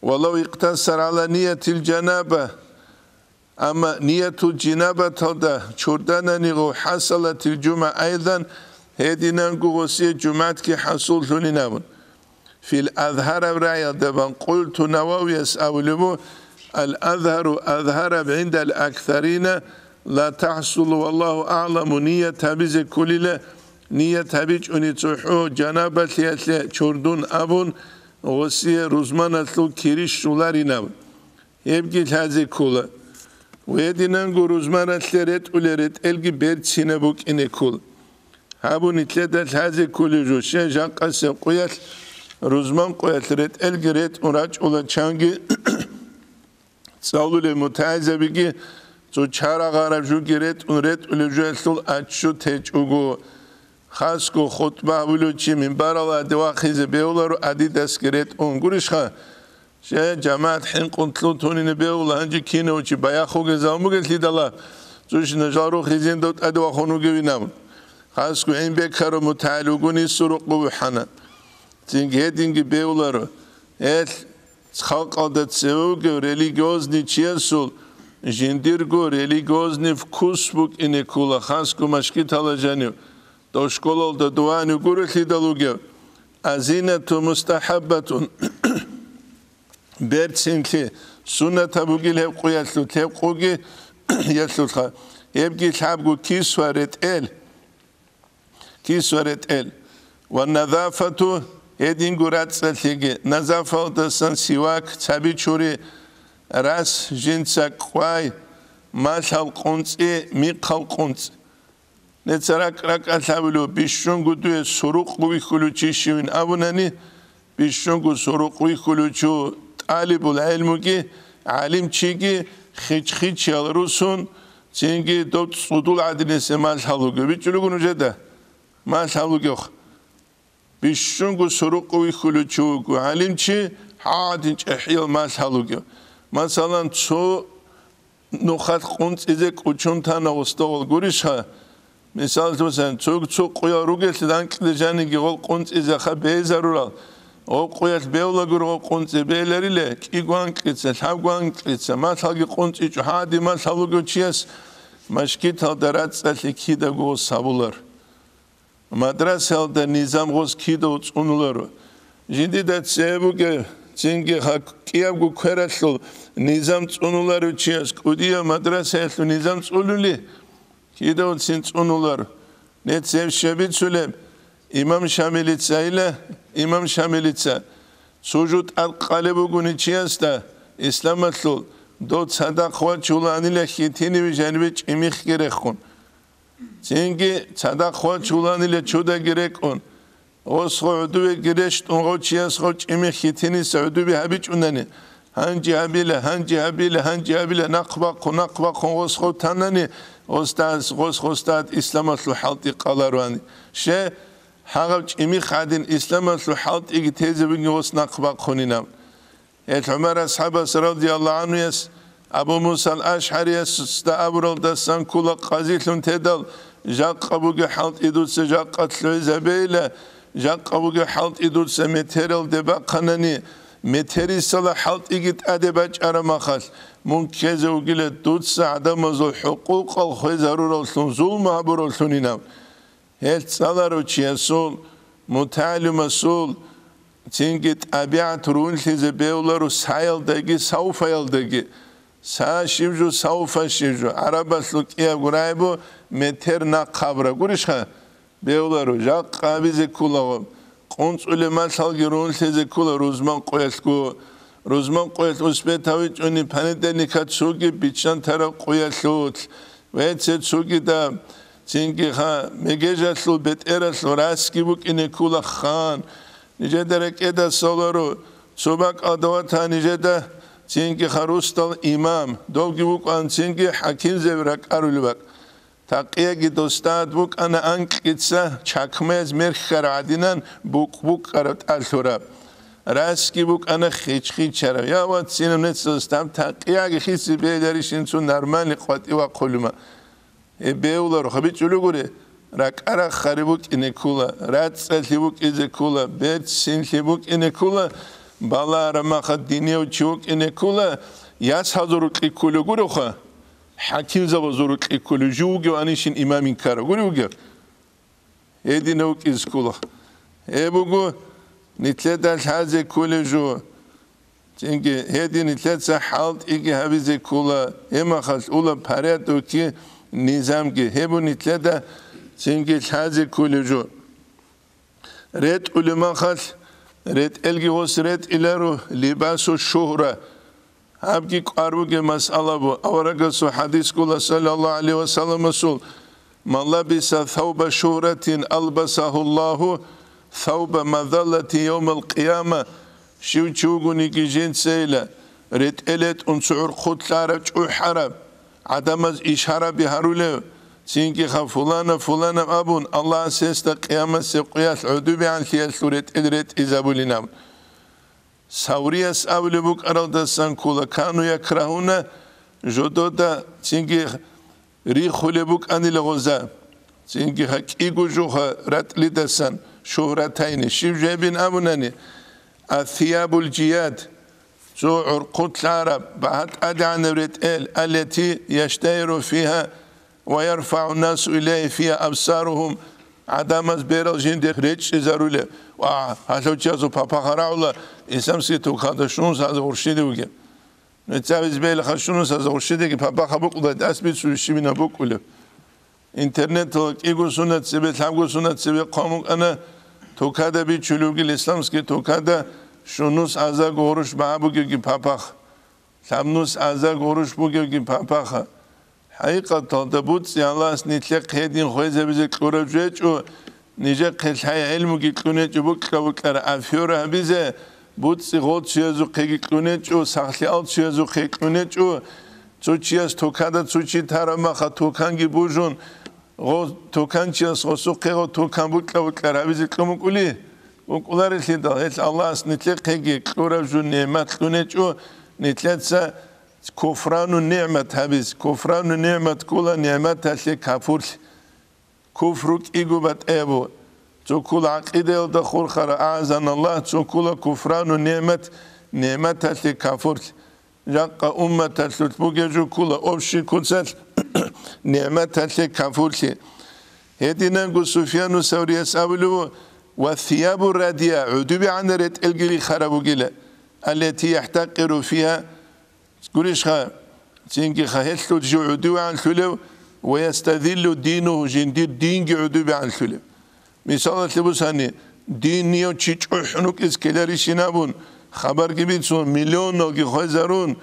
Валав ихтасар гӀала ниятил жанаба, Амма ниятул жинабаталда чурданани гъов хӀасалатил жумгӀа айдан, гьединанго гъосие жумгӀатги хӀасуллъунин абун. Фил Азгьар аб рагӀиялда бан къулту Нававияс абулеб буго: «Ал-Азгьару азгьараб гӀиндал аксарина ла тахсулу, валлагьу агӀламу», ният гьабизе кколила, ният гьабичӀони цохӀо жанабалъиялъе чурдун абун, гъосие рузманалъул кири щоларин абун. Гьебги лъазе ккола. Гьединанго рузманалъе ретӀулел ретӀелги берцинаб букӀине ккола. Гьабун нилъеда лъазе кколеб жо, щай жакъасеб къуялъ, рузман къуялъ ретӀелги ретӀун рачӀула чанги, цӀалулел мутагӀилзабиги цо чарагъараб жуги ретӀун ретӀулеб жоялъул аччу течӀого. Хасго хутӀба гьабулев чи минбаралда вахизе бегьуларо адидасги ретӀун. Гурищха? Щай, жамагӀат хӀинкъун лъутунине бегьула, гьанже кинав чи баяхъуге замуге лъидала, цущина жал рухизе жинда тӀаде вахун вугевинаб. Хасго гӀин бекараб мутагӀил вугони сурукъ бухӀана. Цинги гьединги бегьуларо. Гьелъ халкъалда цеве вугев религиозный чиясул жиндирго религиозный вкус букӀине ккола, хасго машгитала жанив, дов школалда дувани гурелъидал вугев. Азинату мустахӀаббатун. Берцинлъи суннатаб бугил гьеб къуялъул, гьеб къуги ялъулха. Гьебги лъабго кисва ретӀел, кисва ретӀел. Ва назафату, гьединго рацӀцӀалъиги, назафалдасан сивак, цаби чури, рас жинца кӀвай, малъал къунцӀи, михъал къунцӀ. Неца ракӀ-ракӀалъ абулев, бищунго дуе сурукъ вихьулев чи щивин абунани, бищунго сурукъ вихьулев чи тӀалибул гӀелмуги, гӀалимчиги хич-хичиял русун, цинги дов цӀудул гӀадинесе малъ гьалуге. БичӀчӀулего нужеда? Малъ гьалугех. Бищунго сурукъ вихьулев чи вуго гӀалимчи, гьадин чӀехӀиял малъ гьалугев. Масалан, цо нухалъ къунцӀизе кӀучун тана гъосдогъал гурищха? Мисаллъусан, цо, цо къуял ругелъул анкьида жаниги гъол къунцӀизеха бейзарурал, гъоб къуялъ бевлагури гъоб къунцӀи бейлариле, кӀиго анкьица, лъабго анкьица, малъалги къунцӀичӀо, гьади малъ гьалугев чияс машгиталда рацӀцӀалъи кидаго гъос гьабулар. Мадрасаялда низам гъос кидав цӀунуларо. Жиндида цебе бугеб, цинги гьаб кӀиябго квералъул низам цӀунуларев чияс кӀудияв мадрасаялъул низам цӀунули, кидавцин цӀунуларо. Нецеб щай бицулеб? Имам Шамилицайила, имам Шамилица, цо жо тӀадкъалеб бугони чиясда, исламалъул, дов цадахъ вачуланила хьитиниве жанибе чӀимихги рехун. Цинги цадахъ вачуланила чудаги рекӀун, гъос гъо гӀодовеги рещтӀун гъов чияс гъо чӀимихь хьитиниса гӀодобе гьабичӀунани, гьанже гьабила, гьанже гьабила, гьанже гьабила, нахъ бахъун, нахъ бахъун гъос гъо танани, гъосдас, гъос гъосдад исламалъул хӀалтӀи къаларуани. Ще, гьагъаб чӀимихь гӀадин исламалъул хӀалтӀиги тезе бугин гъос нахъ бахъунинаб. Гьел ГӀумар асхӀабас радияллагьу гӀанхуяс Абу Мусал АшгӀариясда абуралдасан ккола къазилъун тедал, жакъа бугеб хӀалтӀи дуца жакъа лъугӀизабейила, жакъа бугеб хӀалтӀи дуца метералде бахъанани, метерисала хӀалтӀиги тӀаде бачӀараб махалъ, мун ккезе вугила дуца гӀадамазул хӀукъукъал хвезарураллъун зулму гьабураллъунинаб. Гьел цӀаларав чиясул, мутагӀалимасул, цинги тӀабигӀат рунлъизе бегьуларо саялдаги сауфаялдаги. Са щиб жо, сауфа щиб жо? ГӀарабалъул кӀиябго рагӀи бу метер нахъ гьабураб гурищха? Бегьуларо, жакъа гьабизе кколаго, къунцӀулеб малъалги рунлъизе ккола рузман къоялъго. Рузман къоялъ успеть гьавичӀони понедельникалъ цоги биччан тараб къоялъулъ. Вецер цогидаб, цинги гьа, мегежалъул бетӀералъул расги букӀине ккола хан. Нижеда рекӀеда соларо, цо бакӀалда ватан нижеда цинги гьа русдал имам, довги вукӀан цинги хӀакимзаби ракӀарулеб бакӀ. Такъияги достад букӀана анкьица чакмаяз мерхьараб гӀадинан букӀ-букӀараб тӀалъураб. Расги букӀана хич-хичараб. Я вацинаб нецалъ гьаб такъияги хиси бегьларищин цо нормальный къватӀив вахъулема. Гьеб бегьуларо, гьабичӀулев гури, ракӀа-рахъари букӀине ккола, рацӀцӀалъи букӀизе ккола, берцинлъи букӀине ккола, балагьараб маха динияв чи вукӀине ккола, яс гьазурукьи кколев гуревха. хӀакимзабазул рокьи кколев, жив вугев анищин имамин ккарав. Гури вугев? Гьединав вукӀизе ккола. Гьеб буго, нилъеда лъазе кколев жо. Цинги гьедин нилъеца хӀалтӀиги гьабизе ккола, гьеб мехалъ ула порядокги, низамги. Гьеб буго нилъеда цинги лъазе кколев жо. РетӀулеб мехалъ, ретӀелги гъос ретӀиларо, либасу шугьра. Гьабги кӀвар бугеб масъала буго. Аварагасул хӀадис ккола, саллаллагьу гӀалайгьи ва салламасул: «Ман лабиса савба шугьратин албасагьу Аллагьу савба мазаллатин явмал къияма». Щив чи вугониги жинцайила, ретӀел ретӀун цо гӀурхъулъараб чӀухӀараб, гӀадамаз ишараби гьарулев, цинги ха фулана-фулана абун, Аллагьас гьесда къиямасеб къоялъ гӀодобегӀанлъиялъул ретӀел ретӀизабулин абун. Саврияс абулеб букӀаралдасан ккола, кану якрагьуна, жодода цинги рихулеб букӀанила гъоза, цинги гьакӀиго жуха ратӀлидасан шугьратайни, щиб жебин абунани, асиябул жияд, цо гӀурхъулъараб, багьа тӀадегӀанаб ретӀел, аллати яштагьиру фигьа ва ярфагӀу насу илайгьи фигьа абсарухум, гӀадамаз берал жинде речӀчӀизарулеб. Ва гьалъул чиясул папахъ гьарагӀула, исламский тукада щунус гьаза гъурщиде вугеб. Нуца гьабиз бегьилаха щунус гьаза гъурщидеги папахъ букӀулай дас бицулищ щибина букӀулеб. Интернеталда кӀиго сунат цебе, лъабго сунат цебе хъван букӀана, тукада бичулев вугил, исламский тукада щунус азаг гъурущ багьа бугевги папахъ, лъабнус азаг гъурущ бугевги папахъа. ХӀакъикъаталда буцӀцӀи Аллагьас нилъехъ гьедин хвезабизе кьураб жо гьечӀо, нижехъе лъай гӀелмуги кьунечӀо, букьа-букьара афера гьабизе, буцӀцӀи гъолцоязухъеги кьунечӀо, сахлъи алцоязухъе кьунечӀо, цо чияс тукада цо чи тараб маха туканги бужун, гъо-, туканчияс гъосухъе гъо тукан букьа-букьар гьабизе кьун букӀули? БукӀуларелъидал, гьелъ Аллагьас нилъехъеги кьураб жо нигӀмат кьунечӀо, нилъеца куфрану нигӀмат гьабиз. Куфрану нигӀмат ккола нигӀматалъе капурлъи. Куфру кӀиго батӀаябу. Цо ккола гӀакъидаялда хурхара, агӀазаналлагь, цо ккола куфрану нигӀмат, нигӀматалъе капурлъи. Жакъа умматалъулъ бугеб жо ккола общий куцалъ нигӀматалъе капурлъи. Гьединанго Суфьяну Саврияс абулев: «Ва сиябу радия, гӀудубегӀанаб ретӀелги рихараб бугила, аллати яхӀтакъиру фигьа». Гурищха, цинги ха гьелъул жив гӀудубегӀанлъулев, «ва ястазиллу динугьу», жиндир динги гӀудубегӀанлъулев. Мисалалъе бусани, динияв чи чӀухӀун вукӀиз ккеларищин абун, хабарги бицун, миллионалги хвезарун,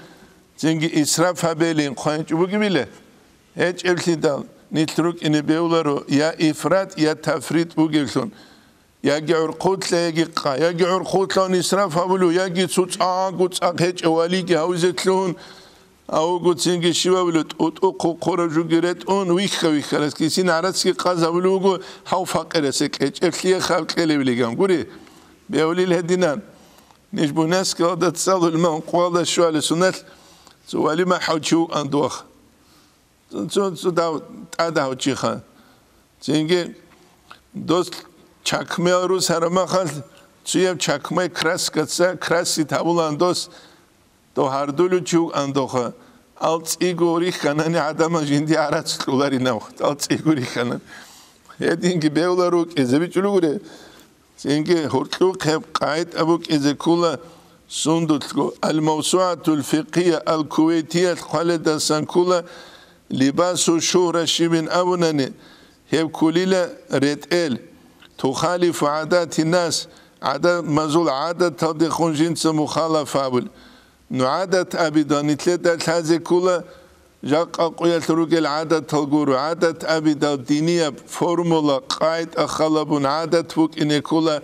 цинги исраф гьабелин хъванчӀо бугебила? ГьечӀеблъидал, нилъ рукӀине бевларо я ифрат, я тафрит бугевлъун. Яги гӀурхъулъа, яги къа, яги гӀурхъулъан исраф гьабулев, яги цо цӀакъго цӀакъ гьечӀев валиги гьавизе лъугьун, Авго цинги щивав тӀутӀухъ хъураб жуги ретӀун, вихха-виххарас кисин гӀарацги къаз гьабулев вуго, гьав факъирасе кьечӀеблъие хаб кьелевлиган гури. Бевлил гьединан. Ниж буняскалда цӀалулман къуялда щвалесуналъ цо валима гьав чи вукӀан дух. Цо, цо дав-, тӀадав чиха. Цинги дос чакмиял рус гьарамахал, цуяб чакмай краскаца красит гьабулан дос, дов гьардулев чи вукӀан дохъа. АлцӀиго рихьанани гӀадамал жинди гӀарац кьуларинав, алцӀиго рихьана. Гьединги бевла рукӀизе бичӀулгури. Цинги гьоркьухъеб къагӀида букӀизе ккола сундулъго. Ал-Мавсугьатул Фикъгьия ал-Кувейтиялъ хъваледасан ккола, либасу шугьра щибин абунани, гьеб кколила ретӀел, тухалифу гӀадати нас, гӀадамазул гӀадаталдехун жинца мухалаф гьабул. Ну гӀадат абидал нилъеда лъазе ккола, жакъа къуялъ ругел гӀадатал гуро, гӀадат абидал динияб формула, къагӀида халабун гӀадат букӀине ккола,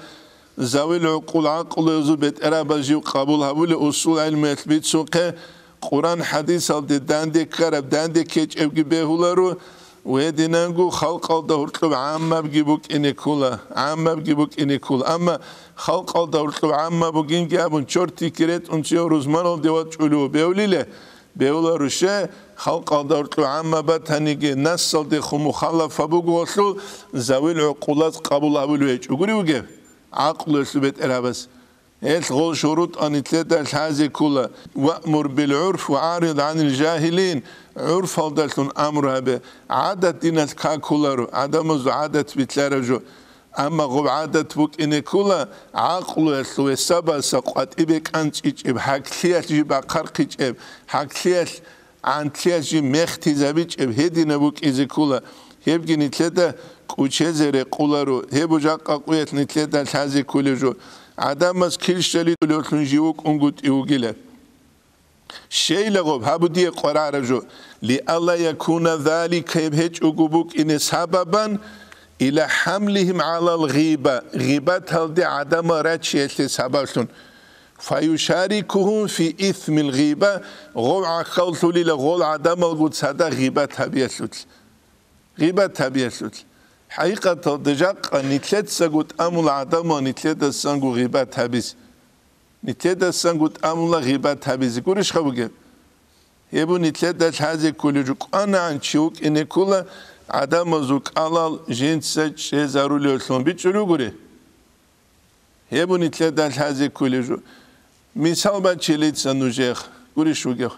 завил гӀукъул гӀакълуязул бетӀерабаз жив къабул гьабулев усул гӀилмуялъ бицунхъе, Къуран-хӀадисалде данде ккараб, данде ккечӀебги бегьуларо, ва гьединанго халкъалда гьоркьоб гӀаммабги букӀине ккола, гӀаммабги букӀине ккола. Амма халкъалда гьоркьоб гӀамма бугинги абун, чортики ретӀун цӀияв рузманалде вачӀулев бевлиле, бевла руше, халкъалда гьоркьоб гӀамма батаниги, нассалдехун мухалафа бугоалъул, завил гӀукъулаз къабул гьабулев гьечӀо гури вугев, гӀакълуялъул бетӀерабаз. Гьелъ гъол шурутӀа нилъеда лъазе ккола: «Ваъмур бил гӀурф ва аърид гӀанил жагьилин», гӀурфалдалъун амру гьабе, гӀадат диналъ какуларо, гӀадамазул гӀадат билълъараб жо. Амма гъоб гӀадат букӀине ккола гӀакълуялъул весабаса къватӀибе кӀанчӀичӀеб, гьаклъиялъ жиб бахъархъичӀеб, гьаклъиялъ гӀантлъиялъ жиб мехтизабичӀеб гьединаб букӀизе ккола, гьебги нилъеда кӀучезе рекъоларо, гьеб жакъа къуялъ нилъеда лъазе кколеб жо. ГӀадамаз килщали тӀолевлъун жив вукӀунгутӀи вугила. Щейлагъуб гьабу дие къварараб жо, лиалла якуна залика гьеб гьечӀого букӀине сабабан, ила хӀамлихим гӀалал гъиба, гъибаталде гӀадамал рачиялъе сабаблъун. Фаюшарикухум фи исмил гъиба, гъов гӀахьаллъулила гъол гӀадамалго цадахъ гъибат гьабиялъулъ. Гъибат гьабиялъулъ. ХӀакъикъаталда жакъа нилъецаго тӀамула гӀадамал нилъедасанго гъибат гьабизе. Нилъедасанго тӀамула гъибат гьабизе. Гурищха бугеб? Гьеб нилъеда лъазе кколеб жо, кӀванагӀан чи вукӀине ккола гӀадамазул кӀалал жинца чӀезарулевлъун бичӀчӀулев гури. Гьеб нилъеда лъазе кколеб жо. Мисал бачилица нужех, гурищ вугев.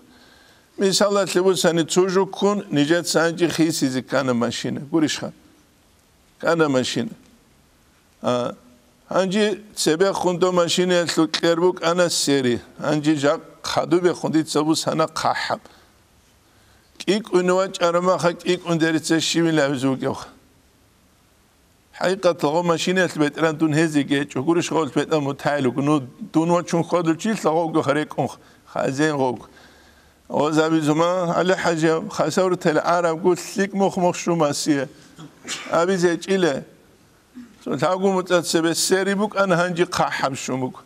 Мисалалъе бусани, цо жуккун нижеца гьанже хисизе ккана машина, гурищха? Ккана машина. А, гьанже цебехун дов машинаялъул кьер букӀана сери, гьанже жакъ хадубехун дица бусана хъахӀаб. КӀикӀкӀуни вачӀараб маха кӀикӀкӀун дерица щивин абизе вугевха. ХӀакъикъаталда гъо машинаялъ бетӀеран дун гьезеги гьечӀо, гурищ гъолъ бетӀеран мутагӀил вуго, ну, дун вачун хьвадулчи лъагъовго гьарекӀун хазен гъовго. Гъоз абизума, ГӀали-хӀажи, хасаврутел арабгу лъикӀ мухъ-мухъ щумасие. Абизе гьечӀила. Цо лъагу муцӀа цебе сери букӀана гьанже хъахӀаб щун буго.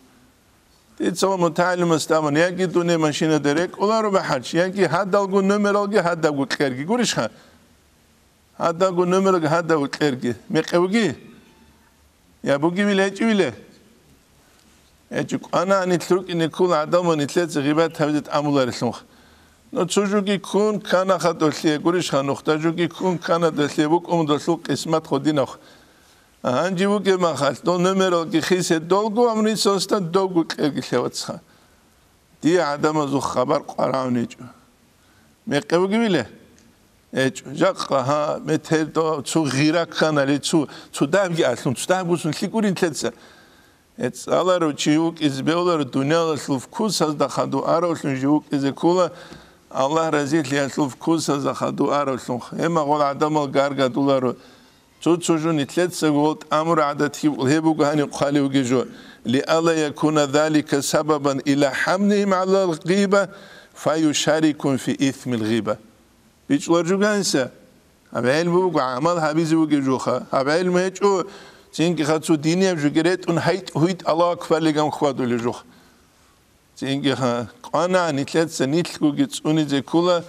Дица ва мутагӀилимас таман, яги дуне машинада рекӀоларо бахӀарчи, яги гьадалго номералги гьадабго кьерги. Гурищха? Гьадабго номералги гьадабго кьерги. Мекъи буги? Я бугивил гьечӀивиле? ГьечӀо, кӀванагӀан нилъ рукӀине ккола гӀадамал нилъеца гъибат гьабизе тӀамуларелъунха. Ну, цо жуги ккун кканаха долъие, гурищха, нухда жуги ккун ккана долъие, букӀун долъул къисмат гъодинавха. Гьанже вугеб махалъ, дол номералги хисе долго, амрисалсда довго кьерги лъевацха. Дие гӀадамазул хабар къварагӀун гьечӀо. Мекъи бугевиле? ГьечӀо. Жакъа, гьа, метер до-, цо гъира кканали, цо, цо дагьабги алъун, цо дагьабгусун лъикӀурин лъеца. Э, цӀаларав чи вукӀизе бегьуларо, дуниялалъул вкусазда хадув аравлъун жив вукӀизе ккола, Аллагь разилъиялъул вкусазда хадув аравлъунха. Гьеб магъул гӀадамал гаргадуларо. Цо-цо жо нилъецаго гъол тӀамур гӀадат гьеб, гьеб буго гьаниб хъвалевги жо. Лиалла якуна залика сабабан ила хӀамлихим гӀалал гъиба, фаюшарикун фи исмил гъиба. БичӀчӀулар жуганса, гьаб гӀелму буго, гӀамал гьабизе вугев жуха. Гьаб гӀелму гьечӀо, цинги хацу динияб жуги ретӀун, гьайтӀ-гьуйтӀ Аллагьу акбарлиган хьвадулев жух. Цинги ха, кӀвана, нилъеца нилъгоги цӀунизе ккола,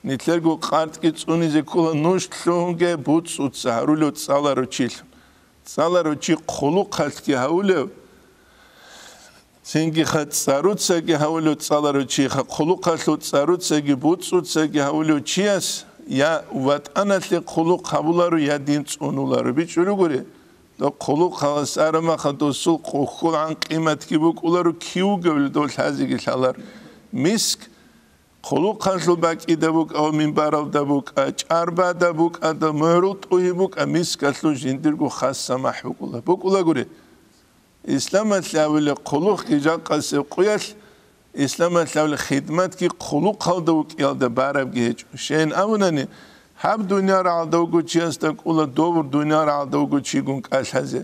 нилъерго къартӀги цӀунизе ккола, нуж лъугьунге буцӀцӀуца гьарулев цӀаларав чилъун. ЦӀаларав чи хъулухъалъги гьавулев, цинги ха цӀаруцаги гьавулев цӀаларав чи, ха хъулухъалъул цӀаруцаги буцӀцӀуцаги гьавулев чияс я ватӀаналъе хъулухъ гьабуларо, я дин цӀунуларо. БичӀчӀулев гури, дов хъулухъалас арамаха досул хъухьулгӀан къиматги букӀуларо, кив вугевли дов лъазеги лъалар. Миск хъулухъалъул бакӀида букӀа ва минбаралда букӀа, чӀарбада букӀа, да мугӀрул тӀугьи букӀа, мискалъул жиндирго хас самахӀ букӀула. БукӀула гури. Исламалъе абулеб хъулухъги жакъасеб къуялъ, исламалъе абулеб хидматги хъулухъалда вукӀиялда барабги гьечӀо. Щайин абунани, гьаб дуниял рагӀалда вуго чиясда кӀула, добур дуниял рагӀалда вуго чигун кӀалъазе.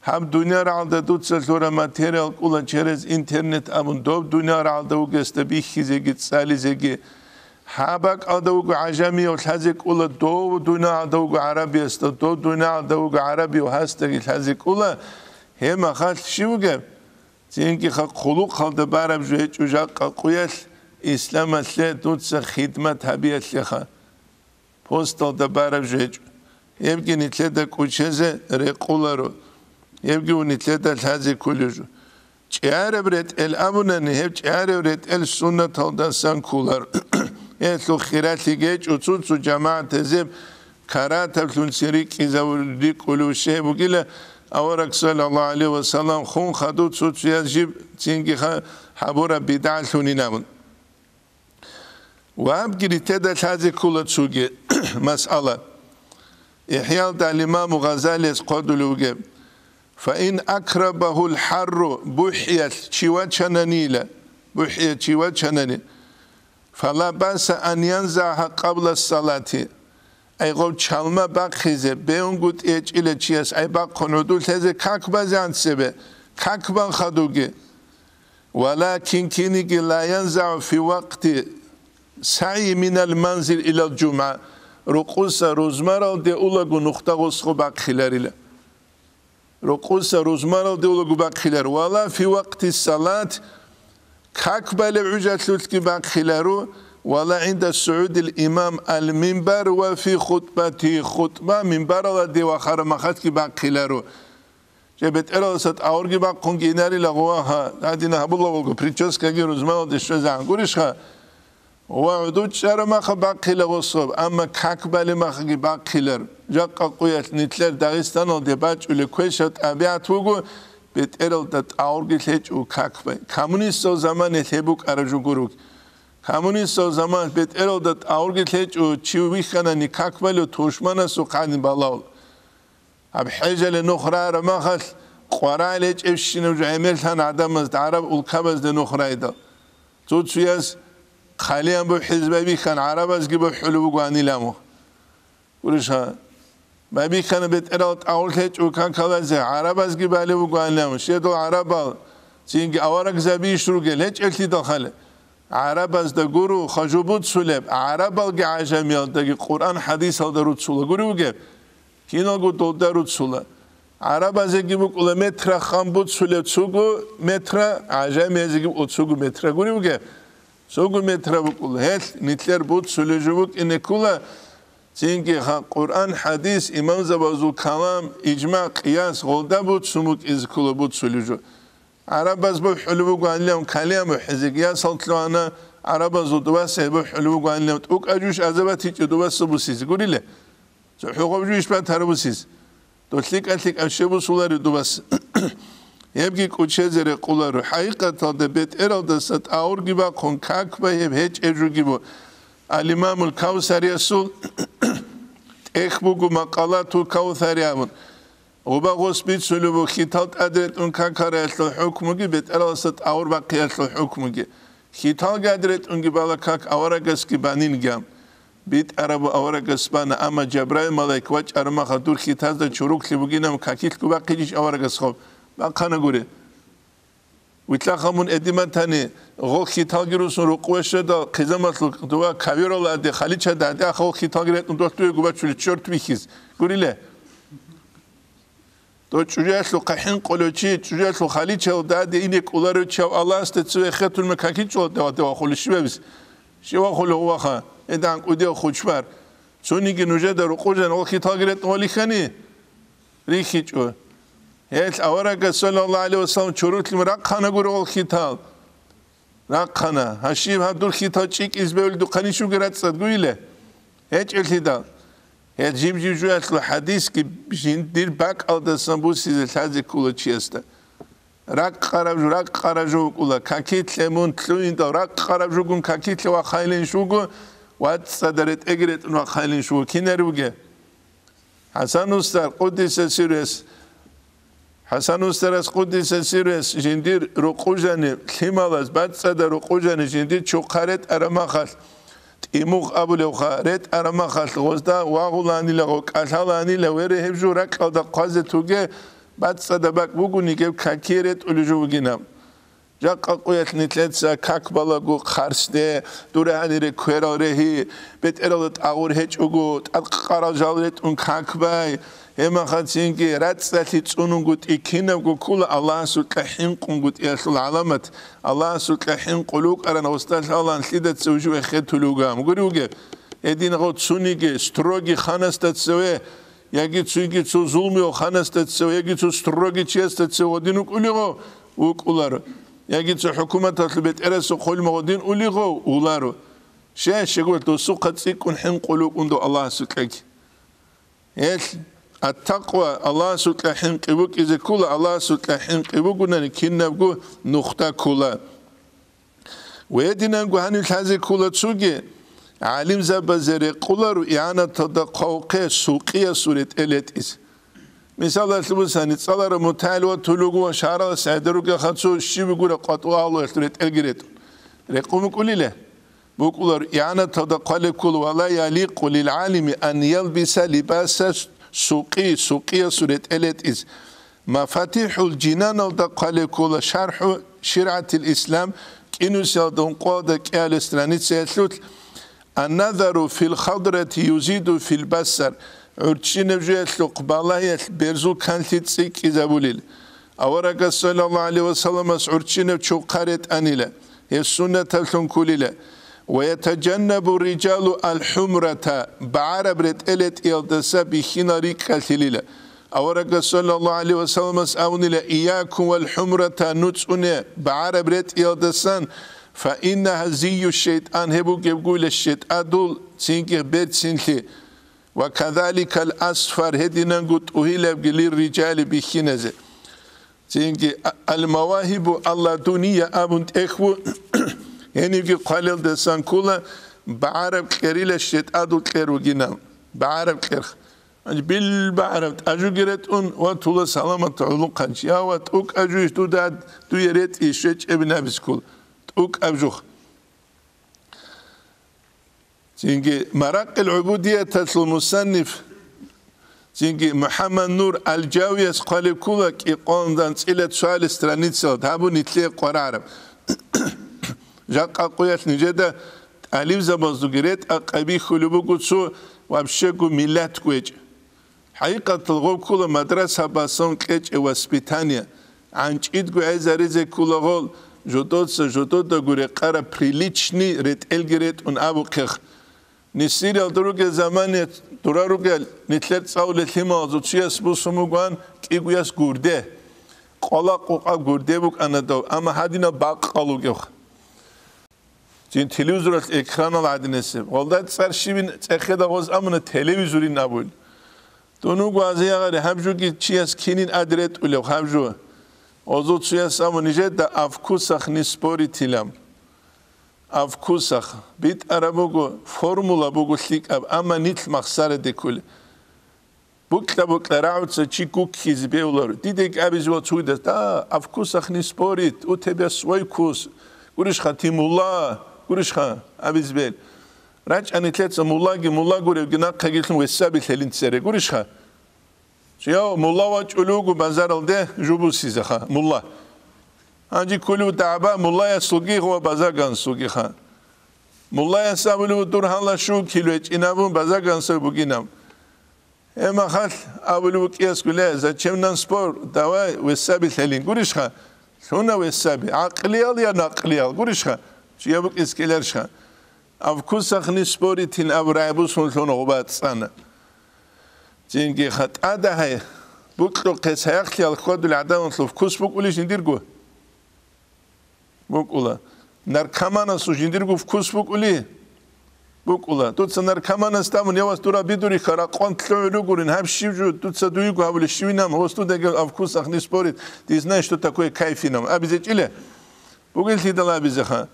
Гьаб дуниял рагӀалда дуца лъураб материал кӀула через интернет абун, доб дуниял рагӀалда вугесда бихьизеги цӀализеги. Гьаб бакӀалда вуго гӀажамияв лъазе кӀула, дов дуниял рагӀалда вуго гӀарабиясда, дов дуниял рагӀалда вуго гӀарабияв гьасдаги лъазе кӀула. Гьеб махалъ щив вугеб? Цинги ха хъулухъалда бараб жо гьечӀо жакъа къуялъ, исламалъе дуца хидмат гьабиялъеха. Посталда бараб жо гьечӀо. Гьебги нилъеда кӀучезе рекъоларо. Гьебги нилъеда лъазе кколеб жо. ЧӀиараб ретӀел абунани, гьеб чӀиараб ретӀел суннаталдасан кколаро. Гьелъул хиралъи гьечӀо, цо-цо жамагӀатазеб каратаблъунцин рикӀкӀизавул рикӀкӀулев щей бугила, Авараг, саллаллагьу гӀалайгьи ва саллам, хун хадув цо-цояз жиб цинги ха-, гьабураб бидгӀалъунин абун. Ва абги ритеда лъазе ккола цоги масъала. ИхӀялда ал-Имаму Гъазалияс хъвадулев вугеб: «Фаин акрабагьул хӀарру», бухӀиялъ чи вачананила, бухӀиялъ чи вачанани, «фала баса ан янзагьа къабла салати». Ай гъов чалма бахъизе, бегьунгутӀи гьечӀила чияс ай бахъун гӀодулъезе как базегӀан цебе, как бан хадуги. Валакин киниги ла янзагьу фи вакъти сагӀи минал манзил илал жумгӀа, рукъуса рузмаралде улаго нухда гъосго бахъиларила. Рукъуса рузмаралде улаго бахъилар, вала фи вакъти салат, как балеб гӀужалъулъги бахъиларо, вала гӀинда сугӀудил имам ал-минбар ва фи хутӀбати, хутӀба минбаралде вахараб махалъги бахъиларо. Жо бетӀералдаса тӀагӀурги бахъунги инарила гъова, гьа, гьадина гьабула вуго, прическаги рузманалде щвезегӀан гурищха? Ва гӀодов чӀараб махалъ бахъила гъособ, амма как балеб махалъги бахъилар. Жакъа къуялъ нилъер Дагъистаналде бачӀулеб квешаб тӀабигӀат буго, бетӀералда тӀагӀурги лъечӀо как бай. Коммунистал заманалъ гьеб букӀараб жо гуро. Коммунистал заманалъ бетӀералда тӀагӀурги лъечӀо, чи вихьанани как балев тушманасухъ гӀадин балагьула. Гьаб хӀежале нух рагӀараб махалъ, къварагӀел гьечӀебщинаб жо гӀемерлъана гӀадамазда гӀараб улкабазде нух рагӀидал. Цо-цояз хъалиян бухӀизе байбихьана, гӀарабазги бухӀулеб бугоанилан. Гурищха, байбихьана бетӀерал тӀагӀур лъечӀо какалазе, гӀарабазги балеб бугоанилан. Щедал гӀарабал цинги аварагзабийищ ругел гьечӀелъидал хъали. ГӀарабазда гуро хажу буцулеб, гӀарабалги гӀажамиялдаги Къуръан хӀадисалда руцула гури вугеб, киналго долда руцула. ГӀарабазеги букӀула метра хъан буцулеб цугу метра, гӀажамиязеги букӀула цугу метра гури вугеб, цугу метра букӀула. Гьелъ нилъер буцулеб жо букӀине ккула, цинги ха Къуръан, хӀадис, имамзабазул калам, ижмагӀ, къияс, гъолда буцун букӀизе ккула буцулеб жо. ГӀарабаз бухӀулеб бугоанилан калиян бухӀизеги, ясал лъугьана, гӀарабазул дубасай бухӀулеб бугоанилан тӀукӀа жуш азабат гьечӀо дубаса бусизе гуриле. ЦохӀо гъоб жуйищ батараб бусизе? Дол лъикӀа-лъикӀаб щиб бусулареб дубаса. Гьебги кӀучезе рекъоларо. ХӀакъикъаталда бетӀералдаса тӀагӀурги бахъун как бай гьеб гьечӀеб жугибу. Ал-Имамул Кавсариясул тӀехь буго Макъалатул Кавсари абун. Гъуба гъос бицулеб буго хьитал тӀадретӀун какараялъул хӀукмуги бетӀералдаса тӀагӀур бахъиялъул хӀукмуги. Хьиталги тӀадретӀунги бала как аварагасги банинги. БитӀараб аварагас бана, амма Жабраил малаик вачӀараб махалъ дур хьитазда чуруклъи бугинаб какилъго бахъичӀищ аварагас хоб? Бахъана гури. Вилълъаха мун эдиматани, гъол хьиталги русун рукъуве щведал, хъизамалъул дова кавирала аде, халичада аде аха гъол хьиталги ретӀун долъ дуего бачулеб чорт бихьизе. Гуриле? Дов чӀужалъухъа хӀинкъулев чи, чӀужалъул халичал даде ине кӀоларев чав Аллагьасда цеве хетулма какичӀо дава-дава хулищ бебис? Щивахулев ваха, эдан кӀудияв хучбар. Цониги нужеда рукъужан ва хьиталги ретӀун валихьани? РихьичӀо. Гьел аварагас, саллаллагьу гӀалайгьи ва саллам, чорулъим рахъана гуро гъол хьитал. Рахъана, гьащиб гьаб дур хьитал чӀикӀиз бевли духъанищ вугел рацӀцӀад гуйиле? ГьечӀелъидал. Гьел жиб-жиб жуялъул хӀадисги жиндир бакӀалдасан бусизе лъазе ккула чиясда. Ракъараб жо, ракъараб жо вукӀула, какилъе мун лъугьиндал ракъараб жугун какилъе вахъайлинщ вуго, вацӀцӀада ретӀеги ретӀун вахъайлинщ вуго. Кинари вуге? ХӀасан устар, къуддиса сирругьу, ХӀасан устарас, къуддиса сирругьу, жиндир рукъужани, лъималаз бацӀцӀада рукъужани жиндир чухъа ретӀараб махалъ, тӀимугъ абулевха, ретӀараб махалъ гъозда вагъуланила, гъо кӀалъаланила, вере гьеб жо ракьалда хъвазе туге, бацӀцӀада бакӀ бугони гьеб какие ретӀулев жо вугинаб. Жакъа къуялъ нилъеца как балаго хъарсде, дур гьанире кверал регьи, бетӀералда тӀагъур гьечӀого, тӀадкъарал жал ретӀун как бай, гьемахъацинги рацӀцӀалъи цӀунунгутӀи кинабго ккула Аллагьасукьа хӀинкъунгутӀиялъул гӀаламат, Аллагьасукьа хӀинкъулев вукӀаран гъосда лъалан лъидаца вужу эхетулев вугев, гури вугеб? Гьедин гъо цуниги строгий ханасда цеве, яги цуги цо зулмуяв ханасда цеве, яги цо строгий чиясда цеве гъодин вукӀулигъо вукӀуларо, яги цо хӀукуматалъул бетӀерасухъ хъулма гъодин улигъо уларо. Щай-щегол досухъа цӀикӀкӀун хӀинкъулев вукӀун дов Аллагьасукьаги. Гьелъ Ат-такъва, Аллагьасукьа хӀинкъи букӀизе ккола, Аллагьасукьа хӀинкъи бугунани кинабго нухда ккола. Ва гьединанго гьанив лъазе ккола цоги, гӀалимзабазе рекъоларо игӀанаталда хъвавухъе сукъиясул ретӀел ретӀизе. Мисалалъе бусани, цӀаларав мутагӀил ватулев вуго ва шагьаралъ гӀедеругеха цо щиб гура къватӀу агьлуялъул ретӀелги ретӀун. Рекъон букӀулила? БукӀулар, игӀанаталда хъвалеб ккола: «Ва ла яликъу лил гӀалими ан ялбиса либаса сукъи», сукъиясул ретӀел ретӀизе. МафатихӀул Жинаналда хъвалеб ккола, шархӀу ширгӀатил ислам, кӀинусиялда ункъоялда кӀиялъе страницаялъулъ: «Ан-назару фил хадрати юзиду фил басар», гӀурччинаб жоялъухъ балагьиялъ берзул канлъи цӀикӀкӀизабулел. Аварагас, саллаллагьу гӀалайгьи ва салламас, гӀурччинаб чухъа ретӀанила, гьеб суннатаблъун кколила. «Ва ятажаннабу рижалу ал-хӀумрата», багӀараб ретӀел ретӀиялдаса бихьинал рикӀкӀалъилила. Аварагас, саллаллагьу гӀалайгьи ва салламас, абунила: «Иякум вал хӀумрата», нуцӀуне багӀараб ретӀиялдасан, «фа иннагьа зийю шайтӀан», гьеб бугеб гуйла шайтӀадул цинги берцинлъи, «ва казаликал асфар», гьединанго тӀугьилабги, «лир-рижали», бихьиназе. Цинги а-, «Ал-мавагьибу алладуния» абун тӀехь бу, гьенибги хъвалелдасан ккола, багӀараб кьерила шайтӀадул кьер вугинал, багӀараб кьерх. Гьанже бил багӀараб тӀажуги ретӀун ва тула саламат гӀолохъанчи. Я ва тӀукӀаб жуйищ дуда, дуе ретӀи щвечӀебин абискул. ТӀукӀаб жух. Цинги Маракъил гӀубудияталъул мусанниф, цинги МухӀаммад Нур Алжавияс хъвалеб ккола кӀикъоялда анцӀила цоял страницаялда, гьабун нилъее къваригӀараб. Жакъа къуялъ нижеда тӀалибзабазулги ретӀа къабихьулеб буго цо вообще-го миллатго гьечӀеб. ХӀакъикъаталда гъов ккола мадрасабазда кьечӀеб воспитание, гӀанчӀидго гӀезаризе ккола гъол, жодоца жододаго рекъараб приличный ретӀелги ретӀун абухъех. Несиралда ругел замане дура ругел, нилъер цӀалулел лъималазул чияс бусун бугоан кӀигояс гурде. Къвала-къукъа гурде букӀана дов, амма гьадинаб бакъ къал вугевха. Цин телевизоралъ экранал гӀадинасеб. Гъолда цӀар щибин цӀехеда гъоз амуна телевизорин абуин. Дун вуго азиягъари гьаб жуги чияс кинин ад ретӀулев гьаб жу. Гъозул цуяс аму нижеда: «О вкусах не спорить», илан. О вкусах. БитӀараб буго, формула буго лъикӀаб, амма нилъ махсараде кколеб. Букьа-букьа рагӀуца чи гуккизе бегьуларо. Дидаги абизе вацугидас: «Да, о вкусах не спорит, у тебя свой вкус». Гурищха, ти мулла, гурищха, абизе бегьил. РачӀани лъеца муллаги, мулла гуревги нахъегилъун весаби лъелин цере. Гурищха? Чияв мулла вачӀулев вуго базаралде жубусизеха, мулла. Гьанже кколев дагӀба муллаясулги ва базаргансулгиха. Муллаяс абулев дур гьала щу кило гьечӀин абун базаргансав бугинав. Гьеб махалъ абулев вукӀиясгу: «Ле, зачем нам спор? Давай весаби лъелин». Гурищха? Лъуна весаби. ГӀакълиял я накълиял? Гурищха? Чия букӀискеларищха? О вкусах не споритин абу рагӀи бусун лъуна гъуба цӀана. Цинги хатӀада гьай, букьухъе саяхълъи алхьвадулел гӀадамалъул вкус букӀулищ жиндирго? БукӀула. Наркоманасул жиндирго вкус букӀули? БукӀула. Дуца наркоманас тамун, я вас дура бидуриха, ракъван лъугӀун ругурин, гьаб щив жо, дуца дуйго гьабули щивинам, гьос дудагел о вкусах не спорит, ты знаешь, что такое кайфинам. АбизечӀила? Бугеллъидал абизеха.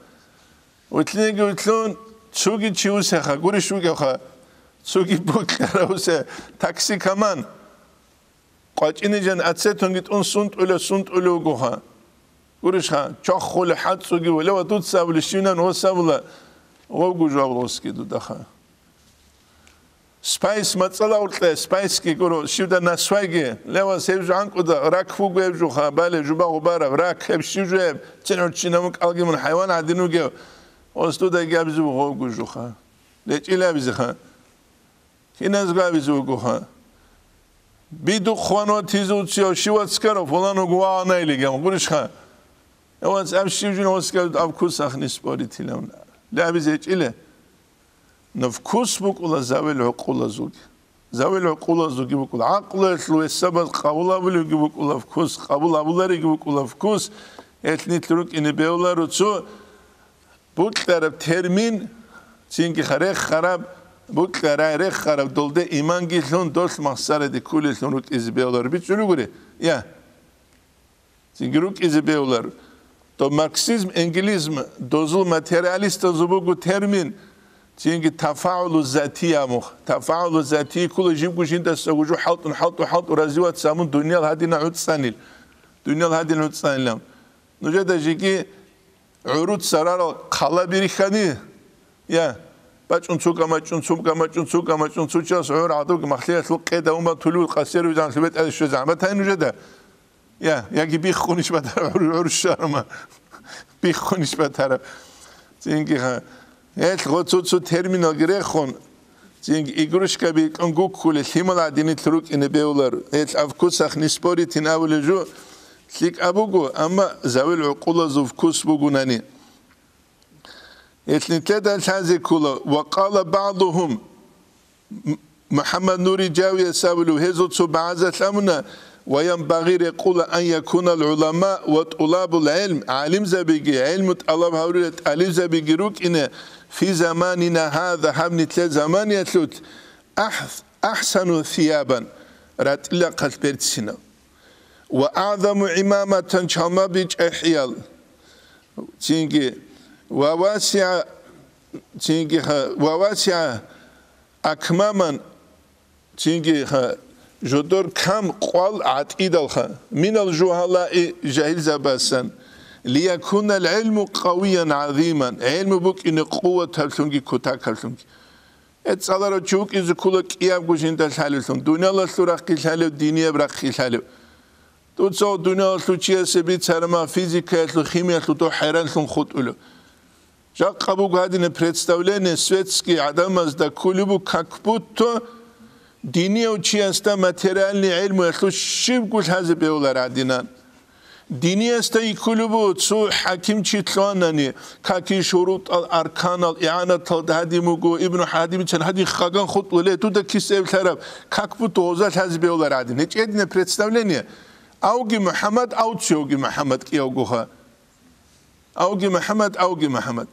Утлиги утлун, цуги чи усеха, гурищ вугевха, цуги букьара усе, токсикоман. КъвачӀине жан ацетонги тӀун сунтӀула, сунтӀулев вугоха. Гурищха, чохулев хӀацӀцӀуги валев ва дуца абули щивнан гъос абула, гъовгу жаваб гъосги дудаха. Спайс мацӀала уркье, спайсги гуро, щивда насвайги, левас гьев жугьанкӀуда рак вуго гьев жуха, бале жуба гъубараб рак, гьеб щив жугьеб, цин гӀурччинаб мукӀалги мун хӀайван гӀадин вугев, гъос дудайги абизе вуго гъовгу жуха. РечӀила абизеха. Киназго абизе вугоха. Бидухъ хъван ватизе уцияв щив вацкарав, фулан вуго вагъанайлиган, гурищха? Эвац аб щив жин вацкарав, аб кус ахни споритилан. Ле абизе гьечӀила? Но вкус букӀула завел гӀукъулазулги. Завел гӀукъулазулги букӀула. ГӀакълуялъул весабаз къабул абулевги букӀула вкус, къабул абулареги букӀула вкус. Гьелъ нилъ рукӀине бегьуларо цо букьараб термин, цинги хъарех хараб, букьарай рехараб долде иманги лъун, долъ махсараде ккулеллъун рукӀизе бегьулар. БичӀчӀулев гури? Я. Цинги рукӀизе бегьулар. То марксизм, энгелизм, дозул материалистазул буго термин, цинги тафагӀулу затия мух. ТафагӀулу затия ккула жибго жиндаса гужу хӀалтӀун, хӀалтӀу, хӀалтӀу развиваться гьабун дуниял гьадина гӀуцӀцӀанил. Дуниял гьадин гӀуцӀцӀанилан. Нужеда жеги гӀуруц зарарал хъала бирихьани, я, бачӀун цуга, мачӀун цуга, мачӀун цуга, мачӀун цучас гӀур гӀадуг махлиялъул къеда ума тулур къасер визан лъубетӀали щвезан батай нужеда. Я, яги биххунищ батара гӀур, гӀур шарма. Биххунищ батара. Цинги ха. Гьелъ гъо цо-цо терминалги рехун, цинги игрушкаби кьун гуккули лъимал гӀадинил рукӀине бевлар. Гьелъ авкусах не споритин абулеб жо лъикӀаб буго, амма завел гӀукъулазул вкус бугунани. Гьелъ нилъеда лъазе ккола, ва къала багӀдухум, М-, МухӀаммад Нури Жавияс абулев, гьезул цо багӀазалъ абуна, ва янбагъи рекъула ан якунал гӀулама ва тӀулабул гӀилм, гӀалимзабиги, гӀилму тӀалаб гьаврила тӀалибзабиги рукӀине, фи заманина гьаза, гьаб нилъер заманиялъулъ, ахӀ-, ахӀсану сиябан, ратӀлилахъалъ берцинал, ва агӀзаму гӀимаматан, чалма бичӀчӀи хӀиял, цинги, ва васигӀа, цинги ха-, ва васигӀа акмаман, цинги ха-, жодор кам къвал гӀатӀидалха, минал жугьалаи, жагьилзабасан, лиякунал гӀилму къавиян гӀазиман, гӀилму букӀине къуватаблъунги кутакаблъунги. Гьеб цӀаларав чи вукӀизе ккола кӀиябго жинда лъалевлъун, дуниялалъул рахъги лъалев, динияб рахъги лъалев. Дуца дуниялалъул чиясе бицарама физикаялъул, химиялъул дов хӀайранлъун хутӀулев. Жакъа буго гьадинаб представление светский гӀадамазда кколеб буго, как будто динияв чиясда материальный гӀилмуялъул щибго лъазе бегьулар гьадинан. Диниясда иккулеб буго, цо хӀакимчи лъугьанани, каки шурутӀал, арканал, игӀанатал гьадин буго, Ибну Хадимицан гьадин хаган хутӀуле, дуда кисаеблъараб, как будто гъоза лъазе бегьулар гьадин. ГьечӀедина представление. Авги МухӀаммад, авцевги МухӀаммад кӀиявгоха. Авги МухӀаммад, авги МухӀаммад.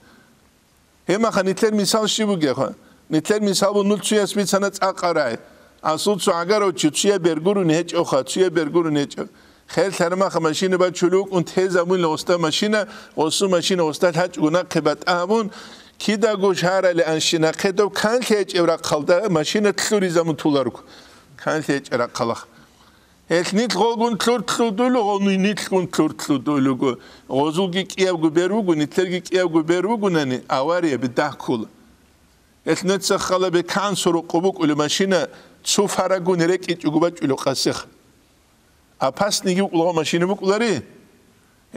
Гьебмаха нилъер мисал щиб бугебха? Нилъер мисал бу, нул цуяс бицана цӀакъа рагӀи. Асул цо гӀагарав чи цуя бергуруни гьечӀевха, цуя бергуруни гьечӀев. Хел лъарамаха машина бачулев вукӀун, тезабунила гъосда машина, гъосул машина гъосда лъачӀого нахъе батӀа гьабун, кидаго шарали анщи нахъе дов канлъи гьечӀев рахъалда машина лъуризабун туларго. Канлъи гьечӀев рахъалаха. Гьелъ нилъ гъолгун лъур-лъудулуго, нилъгун лъур-лъудулуго. Гъозулги кӀиябго бер вуго, нилъерги кӀиябго бер вугунани, аварияби дагьккула. Гьелъ нуца хала бекан сорокъо букӀули машина цо фарагуни рекӀичӀого бачӀулев къасихъ. Опасныйги вукӀулаго машина букӀулари?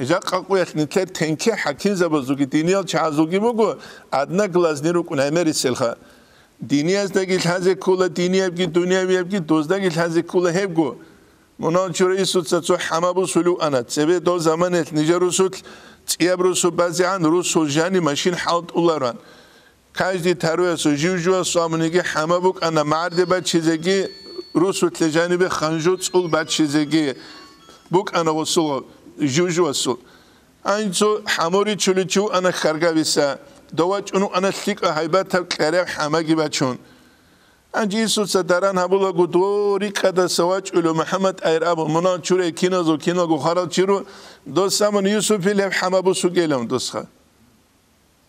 Жакъа къуялъ нилъер тенке хӀакимзабазулги диниял чагӀазулги буго, одноглазни рукӀун гӀемериселха. Динияздаги лъазе ккола диниябги дунявиябги, доздаги лъазе ккола гьебго. Мунагьал чура Исуца цо хӀама бусулев ана, цебе дов заманаялъ нижер русулъ цӀияб русу базегӀан русул жани машин хӀалтӀуларан. Каждый таруясул жив-живасул амуниги хӀама букӀана, магӀарде бачизеги, русулъе жанибе ханжу цӀул бачизеги букӀана гъосул жив-живасул. Анцу хӀамуричуличи вуана хьаргависа, дова чӀун вуана лъикӀа гьайбатаб кьераб хӀамаги бачун. Анчи Исуца даран гьабулаго, дов рикӀкӀадаса вачӀулев МухӀаммад айр абун, мунагьал чурай киназул киналго хварал чиру, дос амун Юсупил гьеб хӀама бусугелан досха.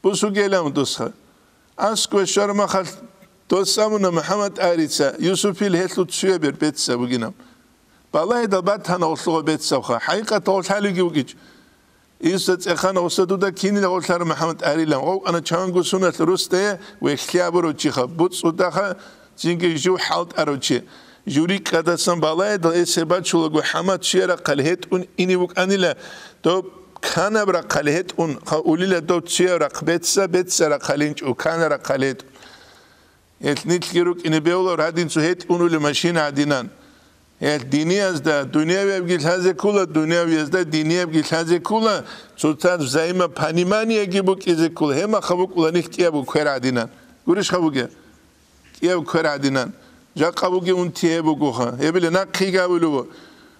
Бусугелан досха. Асква шармахалъ дос амуна МухӀаммад арица, Юсупил гьелъул цуябер бецӀа бугинаб. Балагьидал батана гъолъугъа бецӀавха, хӀакъикъаталъ гъолъ гьалиги вукӀич. Иса цӀехана гъоса дуда кинила гъолъара МухӀаммад арилан, гъов ана чанго суналъ русдая вехлъи абурав чиха, буцӀцӀудаха, цинги жив хӀалтӀарав чи. Жури ккадасан балагьидал эсер бачулаго хӀама цуя рахъал гьетӀун ине вукӀанила, доб канаб рахъал гьетӀун, ха улила доб цуя рахъ бецӀа, бецӀа рахъал инчӀо, кана рахъал гьетӀун. Гьелъ нилъги рукӀине бевлар гьадин цо гьетӀ унули машина гӀадинан. Гьелъ диниязда дунявиябги лъазе ккула, дунявиязда диниябги лъазе ккула, цоцаз взаимопониманиеги букӀизе ккула, гьебмаха букӀула нилъ кӀиябго квер гӀадинан. Гурищха бугеб? КӀияб квер гӀадинан. Жакъа бугеб унти гьеб бугоха. Гьебила нахъе гавилуго.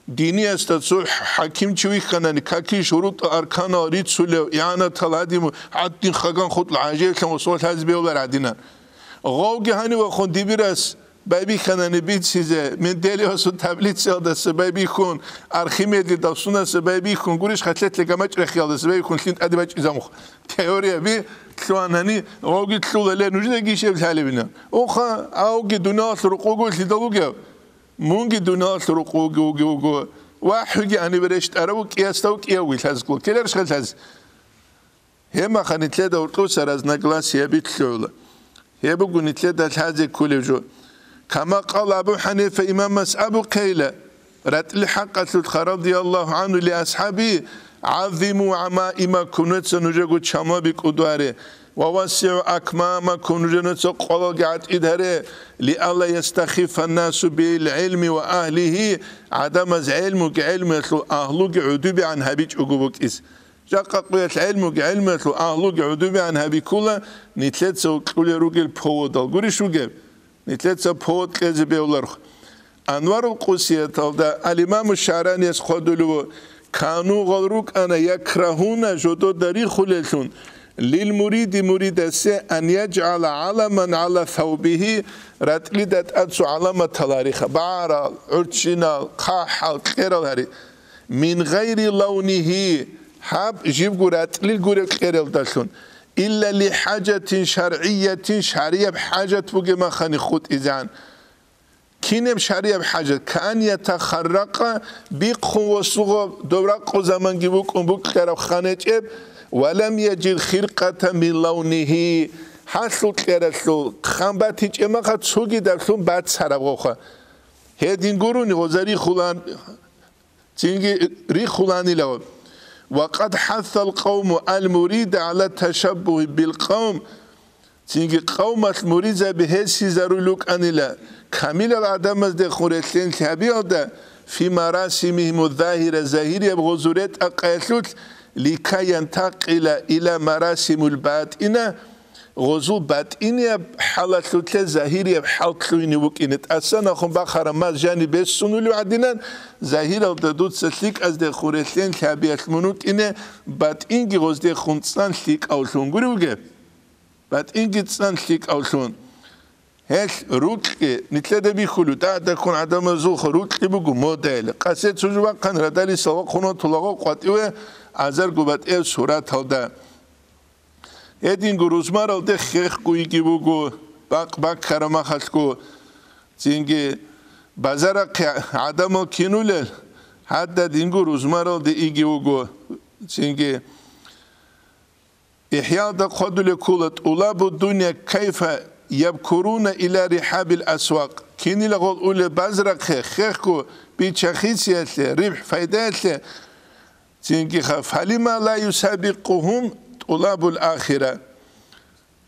Диниясда цо хӀакимчи вихьанани, каки шурутӀа арканал рицулев, игӀанатал гьадиму, гьадин хаган хутӀла гӀажаиблъун ва суал гьази бевлар гӀадинан. Гъовги гьанивахун дибирас байбихьанани бицизе, Менделеевасул таблицаялдаса байбихьун, Архимедидал сунаса байбихьун, гурищ хъалъалъе гамачӀ рехиялдаса байбихьун лъим тӀаде бачӀизамухъ. Теорияби лъугьанани, гъовги лъула ле, нужеда гишеб лъалебина. Уха, гьавги дуниялалъул рукъуго лъидал вугев? Мунги дуниялалъул рукъуги вуги вуго. ВахӀиги гьанибе рещтӀарав, кӀиясдав кӀиявги лъазго. Келарищха лъаз? Гьебмаха нилъеда гьоркьоса разногласияби лъугӀула. Гьеб буго нилъеда лъазе кколев жо. Кама къала Абу ХӀанифа имамас абухъейила, ратӀлил хӀакъалъулъха, радияллагьу гӀангьу, ли асхӀаби, гӀаззиму гӀамаимакум, нуца нужего чамаби кӀудваре, ва вассигӀу акмамакум, нужер нуца къвалалги гӀатӀид гьаре, лиалла ястахиффа насу бил гӀилми ва агьлигьи, гӀадамаз гӀелмуги гӀелмуялъул агьлуги гӀодобегӀан гьабичӀого букӀиз. Жакъа къуялъ гӀелмуги гӀелмуялъул агьлуги гӀодобегӀан гьабиккула, нилъеца укьулел ругел поводал. Гурищ вугеб? Нилъеца повод кьезе бегьуларх. Анварул Къусияталда ал-Имаму ШагӀраниялъ хъвадулев вуго, кану гъал рукӀана якрагьуна жодода рихулеллъун, лил муриди муридасе ан яджгӀала гӀаламан гӀала савбигьи, ратӀлида тӀад цо гӀаламат гьалариха, багӀарал, гӀурччинал, хъахӀал, кьерал гьари. Мин гъайри лавнигьи, гьаб жибго ратӀлил гуреб кьералдалъун, илла ли хӀажатин шаргӀиятин, шаргӀияб хӀажат бугеб махани хутӀизегӀан. Кинаб шаргӀияб хӀажат? Кан ятахарракъа, бихъун восуго, доб ракъу заманги букӀун букӀараб хан гьечӀеб, ва лам яджид хиркъата мин лавнигьи, гьалъул кьералъул хан батичӀеб маха цогидаблъун бацараб гъоха. Гьедин гурони гъоза рихулан, цинги рихуланила. Ва къад хӀассал къавму ал-мурида гӀала ташаббугьи бил къавм, цинги къавмалъ муридзаби гьесизарулел рукӀанила, камилал гӀадамаздехун релълъен лъабиялда, фи марасимигьиму загьира, загьирияб гъозул ретӀа-къаялъулъ, ликай янтакъила ила марасимул батӀина, гъозул батӀинияб хӀалалъулъе загьирияб хӀал лъугьине вукӀине, тӀасан ахун бахъараб маз жаниб бессунулев гӀадинан, загьиралда дуца лъикӀаздехун релълъен лъабиялъ мун вукӀине, батӀинги гъоздехун цӀан лъикӀавлъун гури вугеб? БатӀинги цӀан лъикӀавлъун. Гьелъ рукьи, нилъеда бихьулев, дагьдаккун гӀадамазулха рукьи буго модайилан. Къасе цо жо бахъан радалисал вахъун ватулаго къватӀиве азарго батӀияб сураталда. Гьединго рузмаралде хехго йиги буго, бакъ баккараб махалъго, цинги базарахъе гӀадамал кинулел, гьададинго рузмаралде иги вуго, цинги ИхӀялда хъвадулеб ккола: «ТӀулабу дунья кайфа ябкуруна иля рихӀабил асвакъ». Кинила гъол улеб базарахъе хехго бича-хисиялъе, рибхӀ-пайдаялъе, цинги ха, «фалима ла юсабикъугьум тӀулабул ахира».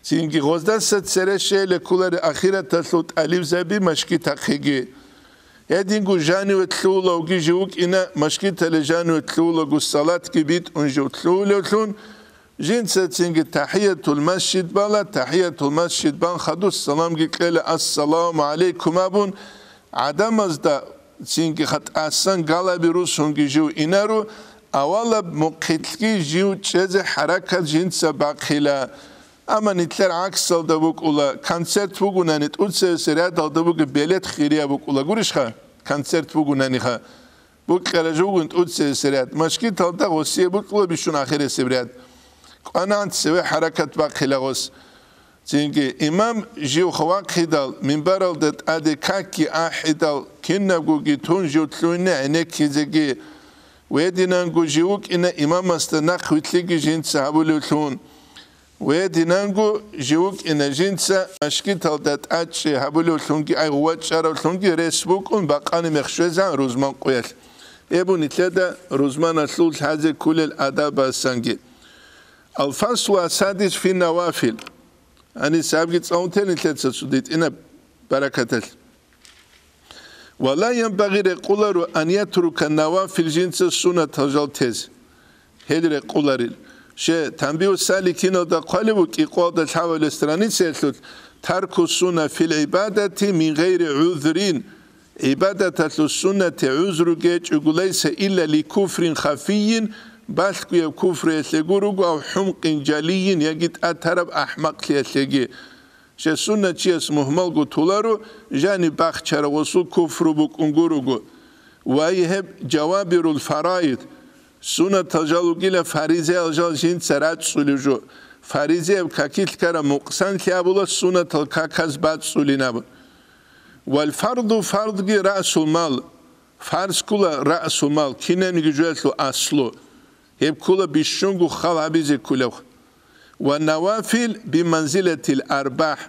Цинги гъоздаса цере щейилан кколари ахираталъул тӀалибзаби машгитахъеги. Гьединго жаниве лъугьулавги жив вукӀина, машгитале жаниве лъугьулаго салатги битӀун жив лъугьулевлъун, жинца цинги тахӀиятул масжид бала, тахӀиятул масжид бан хадус саламги кьела, «Ассаламу гӀалайкум», – абун, гӀадамазда цинги ха тӀасан галаби русунги жив инаро, авалаб мухъилъги жив чӀезе хӀаракат жинца бахъила. Амма нилъер гӀаксалда букӀула, концерт бугунани, тӀуцевеса рядалда бугеб белет хирияб букӀула гурищха? Концерт бугунаниха. Букьара жугун тӀуцевеса ряд. Машгиталда гъосие букӀула бищун ахиресеб ряд. КъванагӀан цеве хӀаракат бахъила гъос. Цинги имам жив вахъидал, минбаралда тӀаде какги ахӀидал, кинабгоги тун жив лъугьине гӀенеккизеги, гьединанго жив вукӀина имамасда нахъ вилълъиги жинца гьабулевлъун. Гьединанго жив вукӀина жинца машгиталда тӀачӀи гьабулевлъунги, ай гъувачӀаравлъунги рес букӀун бакъани мех щвезегӀан рузман къуялъ. Гьеб буго нилъеда рузманалъул лъазе кколел адабасанги. Алфаслу асадис фи навафил. Гьанис абги цӀалун те нилъеца цо дитӀинаб баракаталъ. Ва ла янбагъи, рекъоларо, ан ятрука навафил, жинца суннатал жал тезе. Гьел рекъоларил. Ше Танбигьу саликиналда хъвалеб букӀи, къоялда лъабабилеб страницаялъулъ: «Тарку сунна фил гӀибадати мин гъайри гӀузрин». ГӀибадаталъул суннате гӀузру гьечӀого, лайса илла ли куфрин хафийин, балъгояб куфруялъего руго, ав хӀумкъин жалийин, яги тӀатараб ахӀмакълъиялъеги. Щай суннатчияс мугьмалго толаро, жаниб бахчарав гъосул куфру букӀун гурого. Ва гьеб жавабирул фараид, суннатал жал ругила фаризиял жал жинца рацӀцӀулеб жо. Фаризияб какилъ ккараб мукъсанлъи абула суннатал каказ бацӀцӀулин абун. Вал фарду, фардги раъсул мал, фарз ккула раъсул мал, кинабниги жоялъул аслу. Гьеб ккула бищунго хал гьабизе кколеб. Ва навафил биманзилатил арбахӀ.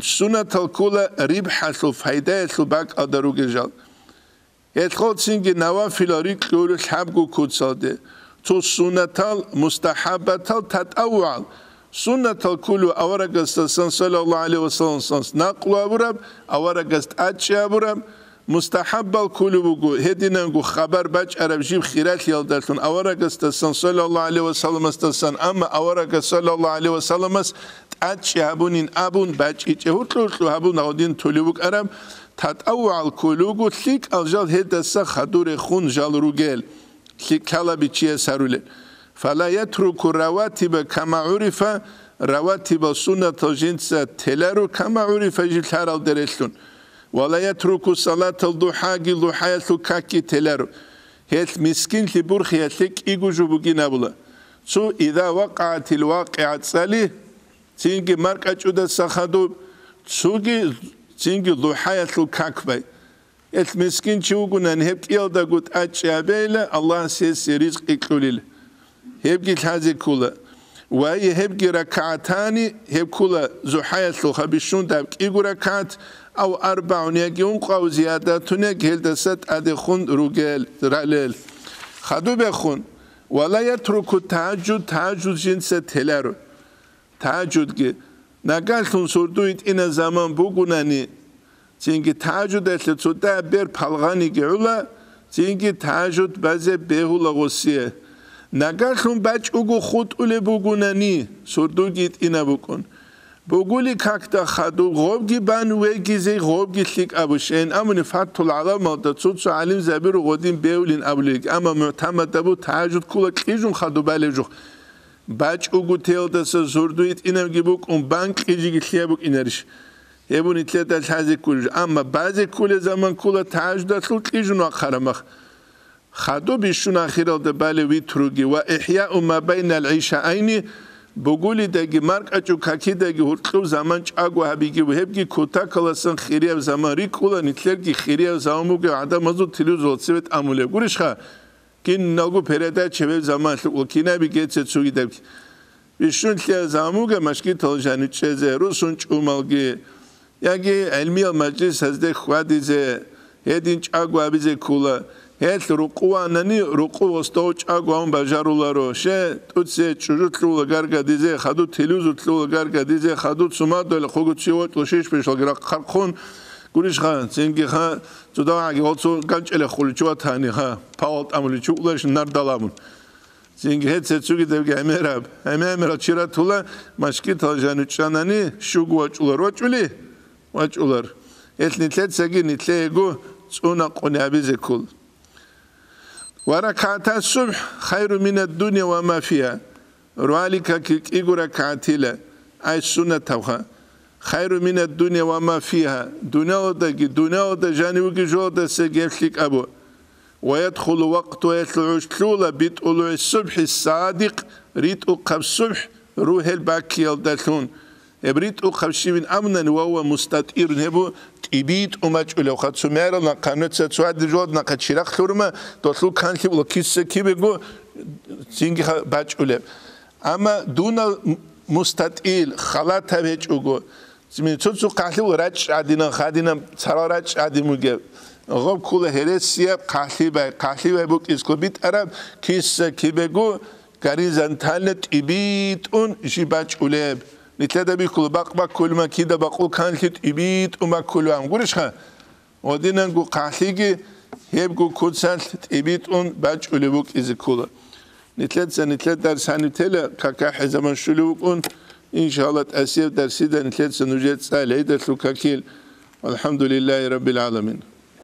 Суннатал ккула рибхӀалъул, пайдаялъул бакӀалда ругел жал. Гьелъ цинги навафилал рикьулел лъабго куцалде. Цо суннатал, мустахӀаббатал, татаввугӀал. Суннатал кколев аварагасдасан, саллаллагьу гӀалайгьи ва салламас, накълу гьабураб, аварагас тӀадчӀи гьабураб, мустахӀаббал кколев вуго, гьединанго хабар бачӀараб жиб хиралъиялдалъун аварагасдасан, саллаллагьу гӀалайгьи ва салламасдасан, амма аварагас, саллаллагьу гӀалайгьи ва салламас, тӀадчӀи гьабунин абун бачӀичӀеб гьуркьу-гьуркьу гьабун гьадин толев вукӀараб, татаввугӀал кколев вуго, лъикӀал жал гьелдаса хадур рехун жал ругел, лъикӀлъалаби чияс гьарулел. Фала ятруку раватиба кама гӀурифа, раватибал суннатал жинца теларо, кама гӀурифа жиблъаралда релълъун. Ва ла ятруку салатал духӀаги, духӀаялъул какги теларо. Гьелъ мискинлъи бурхиялъе кӀиго жо бугин абула. Цо, иза вакъагӀатил вакъигӀа цӀали, цинги маркӀачӀудаса хадуб, цоги, цинги духӀаялъул как бай. Гьелъ мискин чи вугунани, гьеб кӀиялдаго тӀадчӀи гьабейила, Аллагьас гьесие ризкъи кьулила. Гьебги лъазе ккула. Ва гьебги ракагӀатани, гьеб ккула зухӀаялъулха бищун даб кӀиго ракагӀат, ав арбагӀун яги ункъав зиядатун яги гьелдаса тӀадехун ругел, ралел. Хадубехун, ва ла ятруку тагьажжуд, тагьажжуд жинца теларо. Тагьажудги. Нагалъун сурду итӀина заман бугунани, цинги тагьажудалъе цо дагьаб бер палгъаниги гӀула, цинги тагьажуд базе бегьула гъосие. Нагалъун бачӀого хутӀулеб бугунани, сурдуги итӀина букӀун. Бугули какда хадуб гъобги бан вегизе гъобги лъикӀабу щейин амуни Фатхул ГӀаламалда цо-цо гӀалимзабиру гъодин бевлин абулеги, амма мугӀтамадабу тагьажуд ккула кьижун хадуб балеб жух. БачӀугутиялдаса зурду итӀинабги букӀун, бан кьижиги лъияб букӀинарищ? Гьеб нилъеда лъазе кколеб жо. Амма базе кколеб заман ккола тагьажудалъул кьижун вахъараб мах. Хадуб ишшун ахиралда балев витруги ва ихӀяу ма байнал гӀишаайни, бугулидаги маркӀачӀу какидаги гьуркьуб заман чӀаго гьабиги, гьебги кутакаласан хирияб заман рикӀкӀула, нилъерги хирияб заман бугев гӀадамазул телевизоралда цебе тӀамулеб гурищха? Киналго передача гьеб заман лъукӀула, кинаби гьеце цогидабги. Бищун лъиязамуга машгитал жанив чӀезе, русун чӀумалги, яги гӀилмиял мажлисазде хьвадизе, гьедин чӀаго абизе ккула. Гьелъ рукъу ванани, рукъу гъосда чӀаго гьавун бажаруларо. Ще тӀуце чӀужу лъугьула гаргадизе, хаду телевизор лъугьула гаргадизе, хаду цумадула хъугу чи вокьулъ шиш-бешалги рахъ-, хархъун гурищха, цинги ха, цудагьаги гъолцо ганчӀелехъуличи ватани ха, павал тӀамуличи укӀуларищ нардал абун. Цинги гьеце цогидабги гӀемераб, гӀемерал чи ратула, машгитал жанив чӀанани, щуго вачӀулар вачӀули? ВачӀулар. Гьелъ нилъецаги нилъеего цӀуна къуни абизе ккол. Ва ракагӀата субхӀ хайру минад дунья ва ма фиха. Руалика килкӀиго ракагӀатила, ай суннатавха. Хайру минад дунья ва ма фиха. Дуниялалдаги, дуниялалда жанив вуги жоладаса гьеб лъикӀабу. Ва ядхулу вакъту, гьелъул гӀуш лъугьула битӀулугӀи субхӀи садикъ, ритӀухъаб субхӀ рухӀел баккиялдалъун. Гьеб ритӀухъаб щибин абунани, ва гьува мустатӀирун, гьеб тӀибитӀун бачӀулев, ха цумерал нахъа, нуца цо гьадин жоднаха чирахъ лъурума, долъул канлъи ула киса кибего, цинги ха-, бачӀулеб. Амма дунал м-, мустатӀил, халатаб гьечӀого, цо-цо хъахӀлъи ула рачӀ гӀадинан, хадинан царал рачӀ гӀадин бугеб. Гъоб ккула гьересияб хъахӀлъи бай, хъахӀлъи бай букӀизго битӀараб, киса кибего, горизонтально тӀибитӀун жиб бачӀулеб. Нилъеда бихьула, бакъ-баккулма кида бакъул канлъи тӀибитӀун баккулван гурищха? Гъодинанго хъахӀлъиги гьебго куцалъ тӀибитӀун бачӀулеб букӀизе ккола. Нилъеца нилъер дарс гьаниб тела, какахӀе заман щулев вукӀун, иншалла, тӀасияб дарсида нилъеца нужер цӀа лейдалъул какил. Валхамдулиллагьи раббил гӀаламин.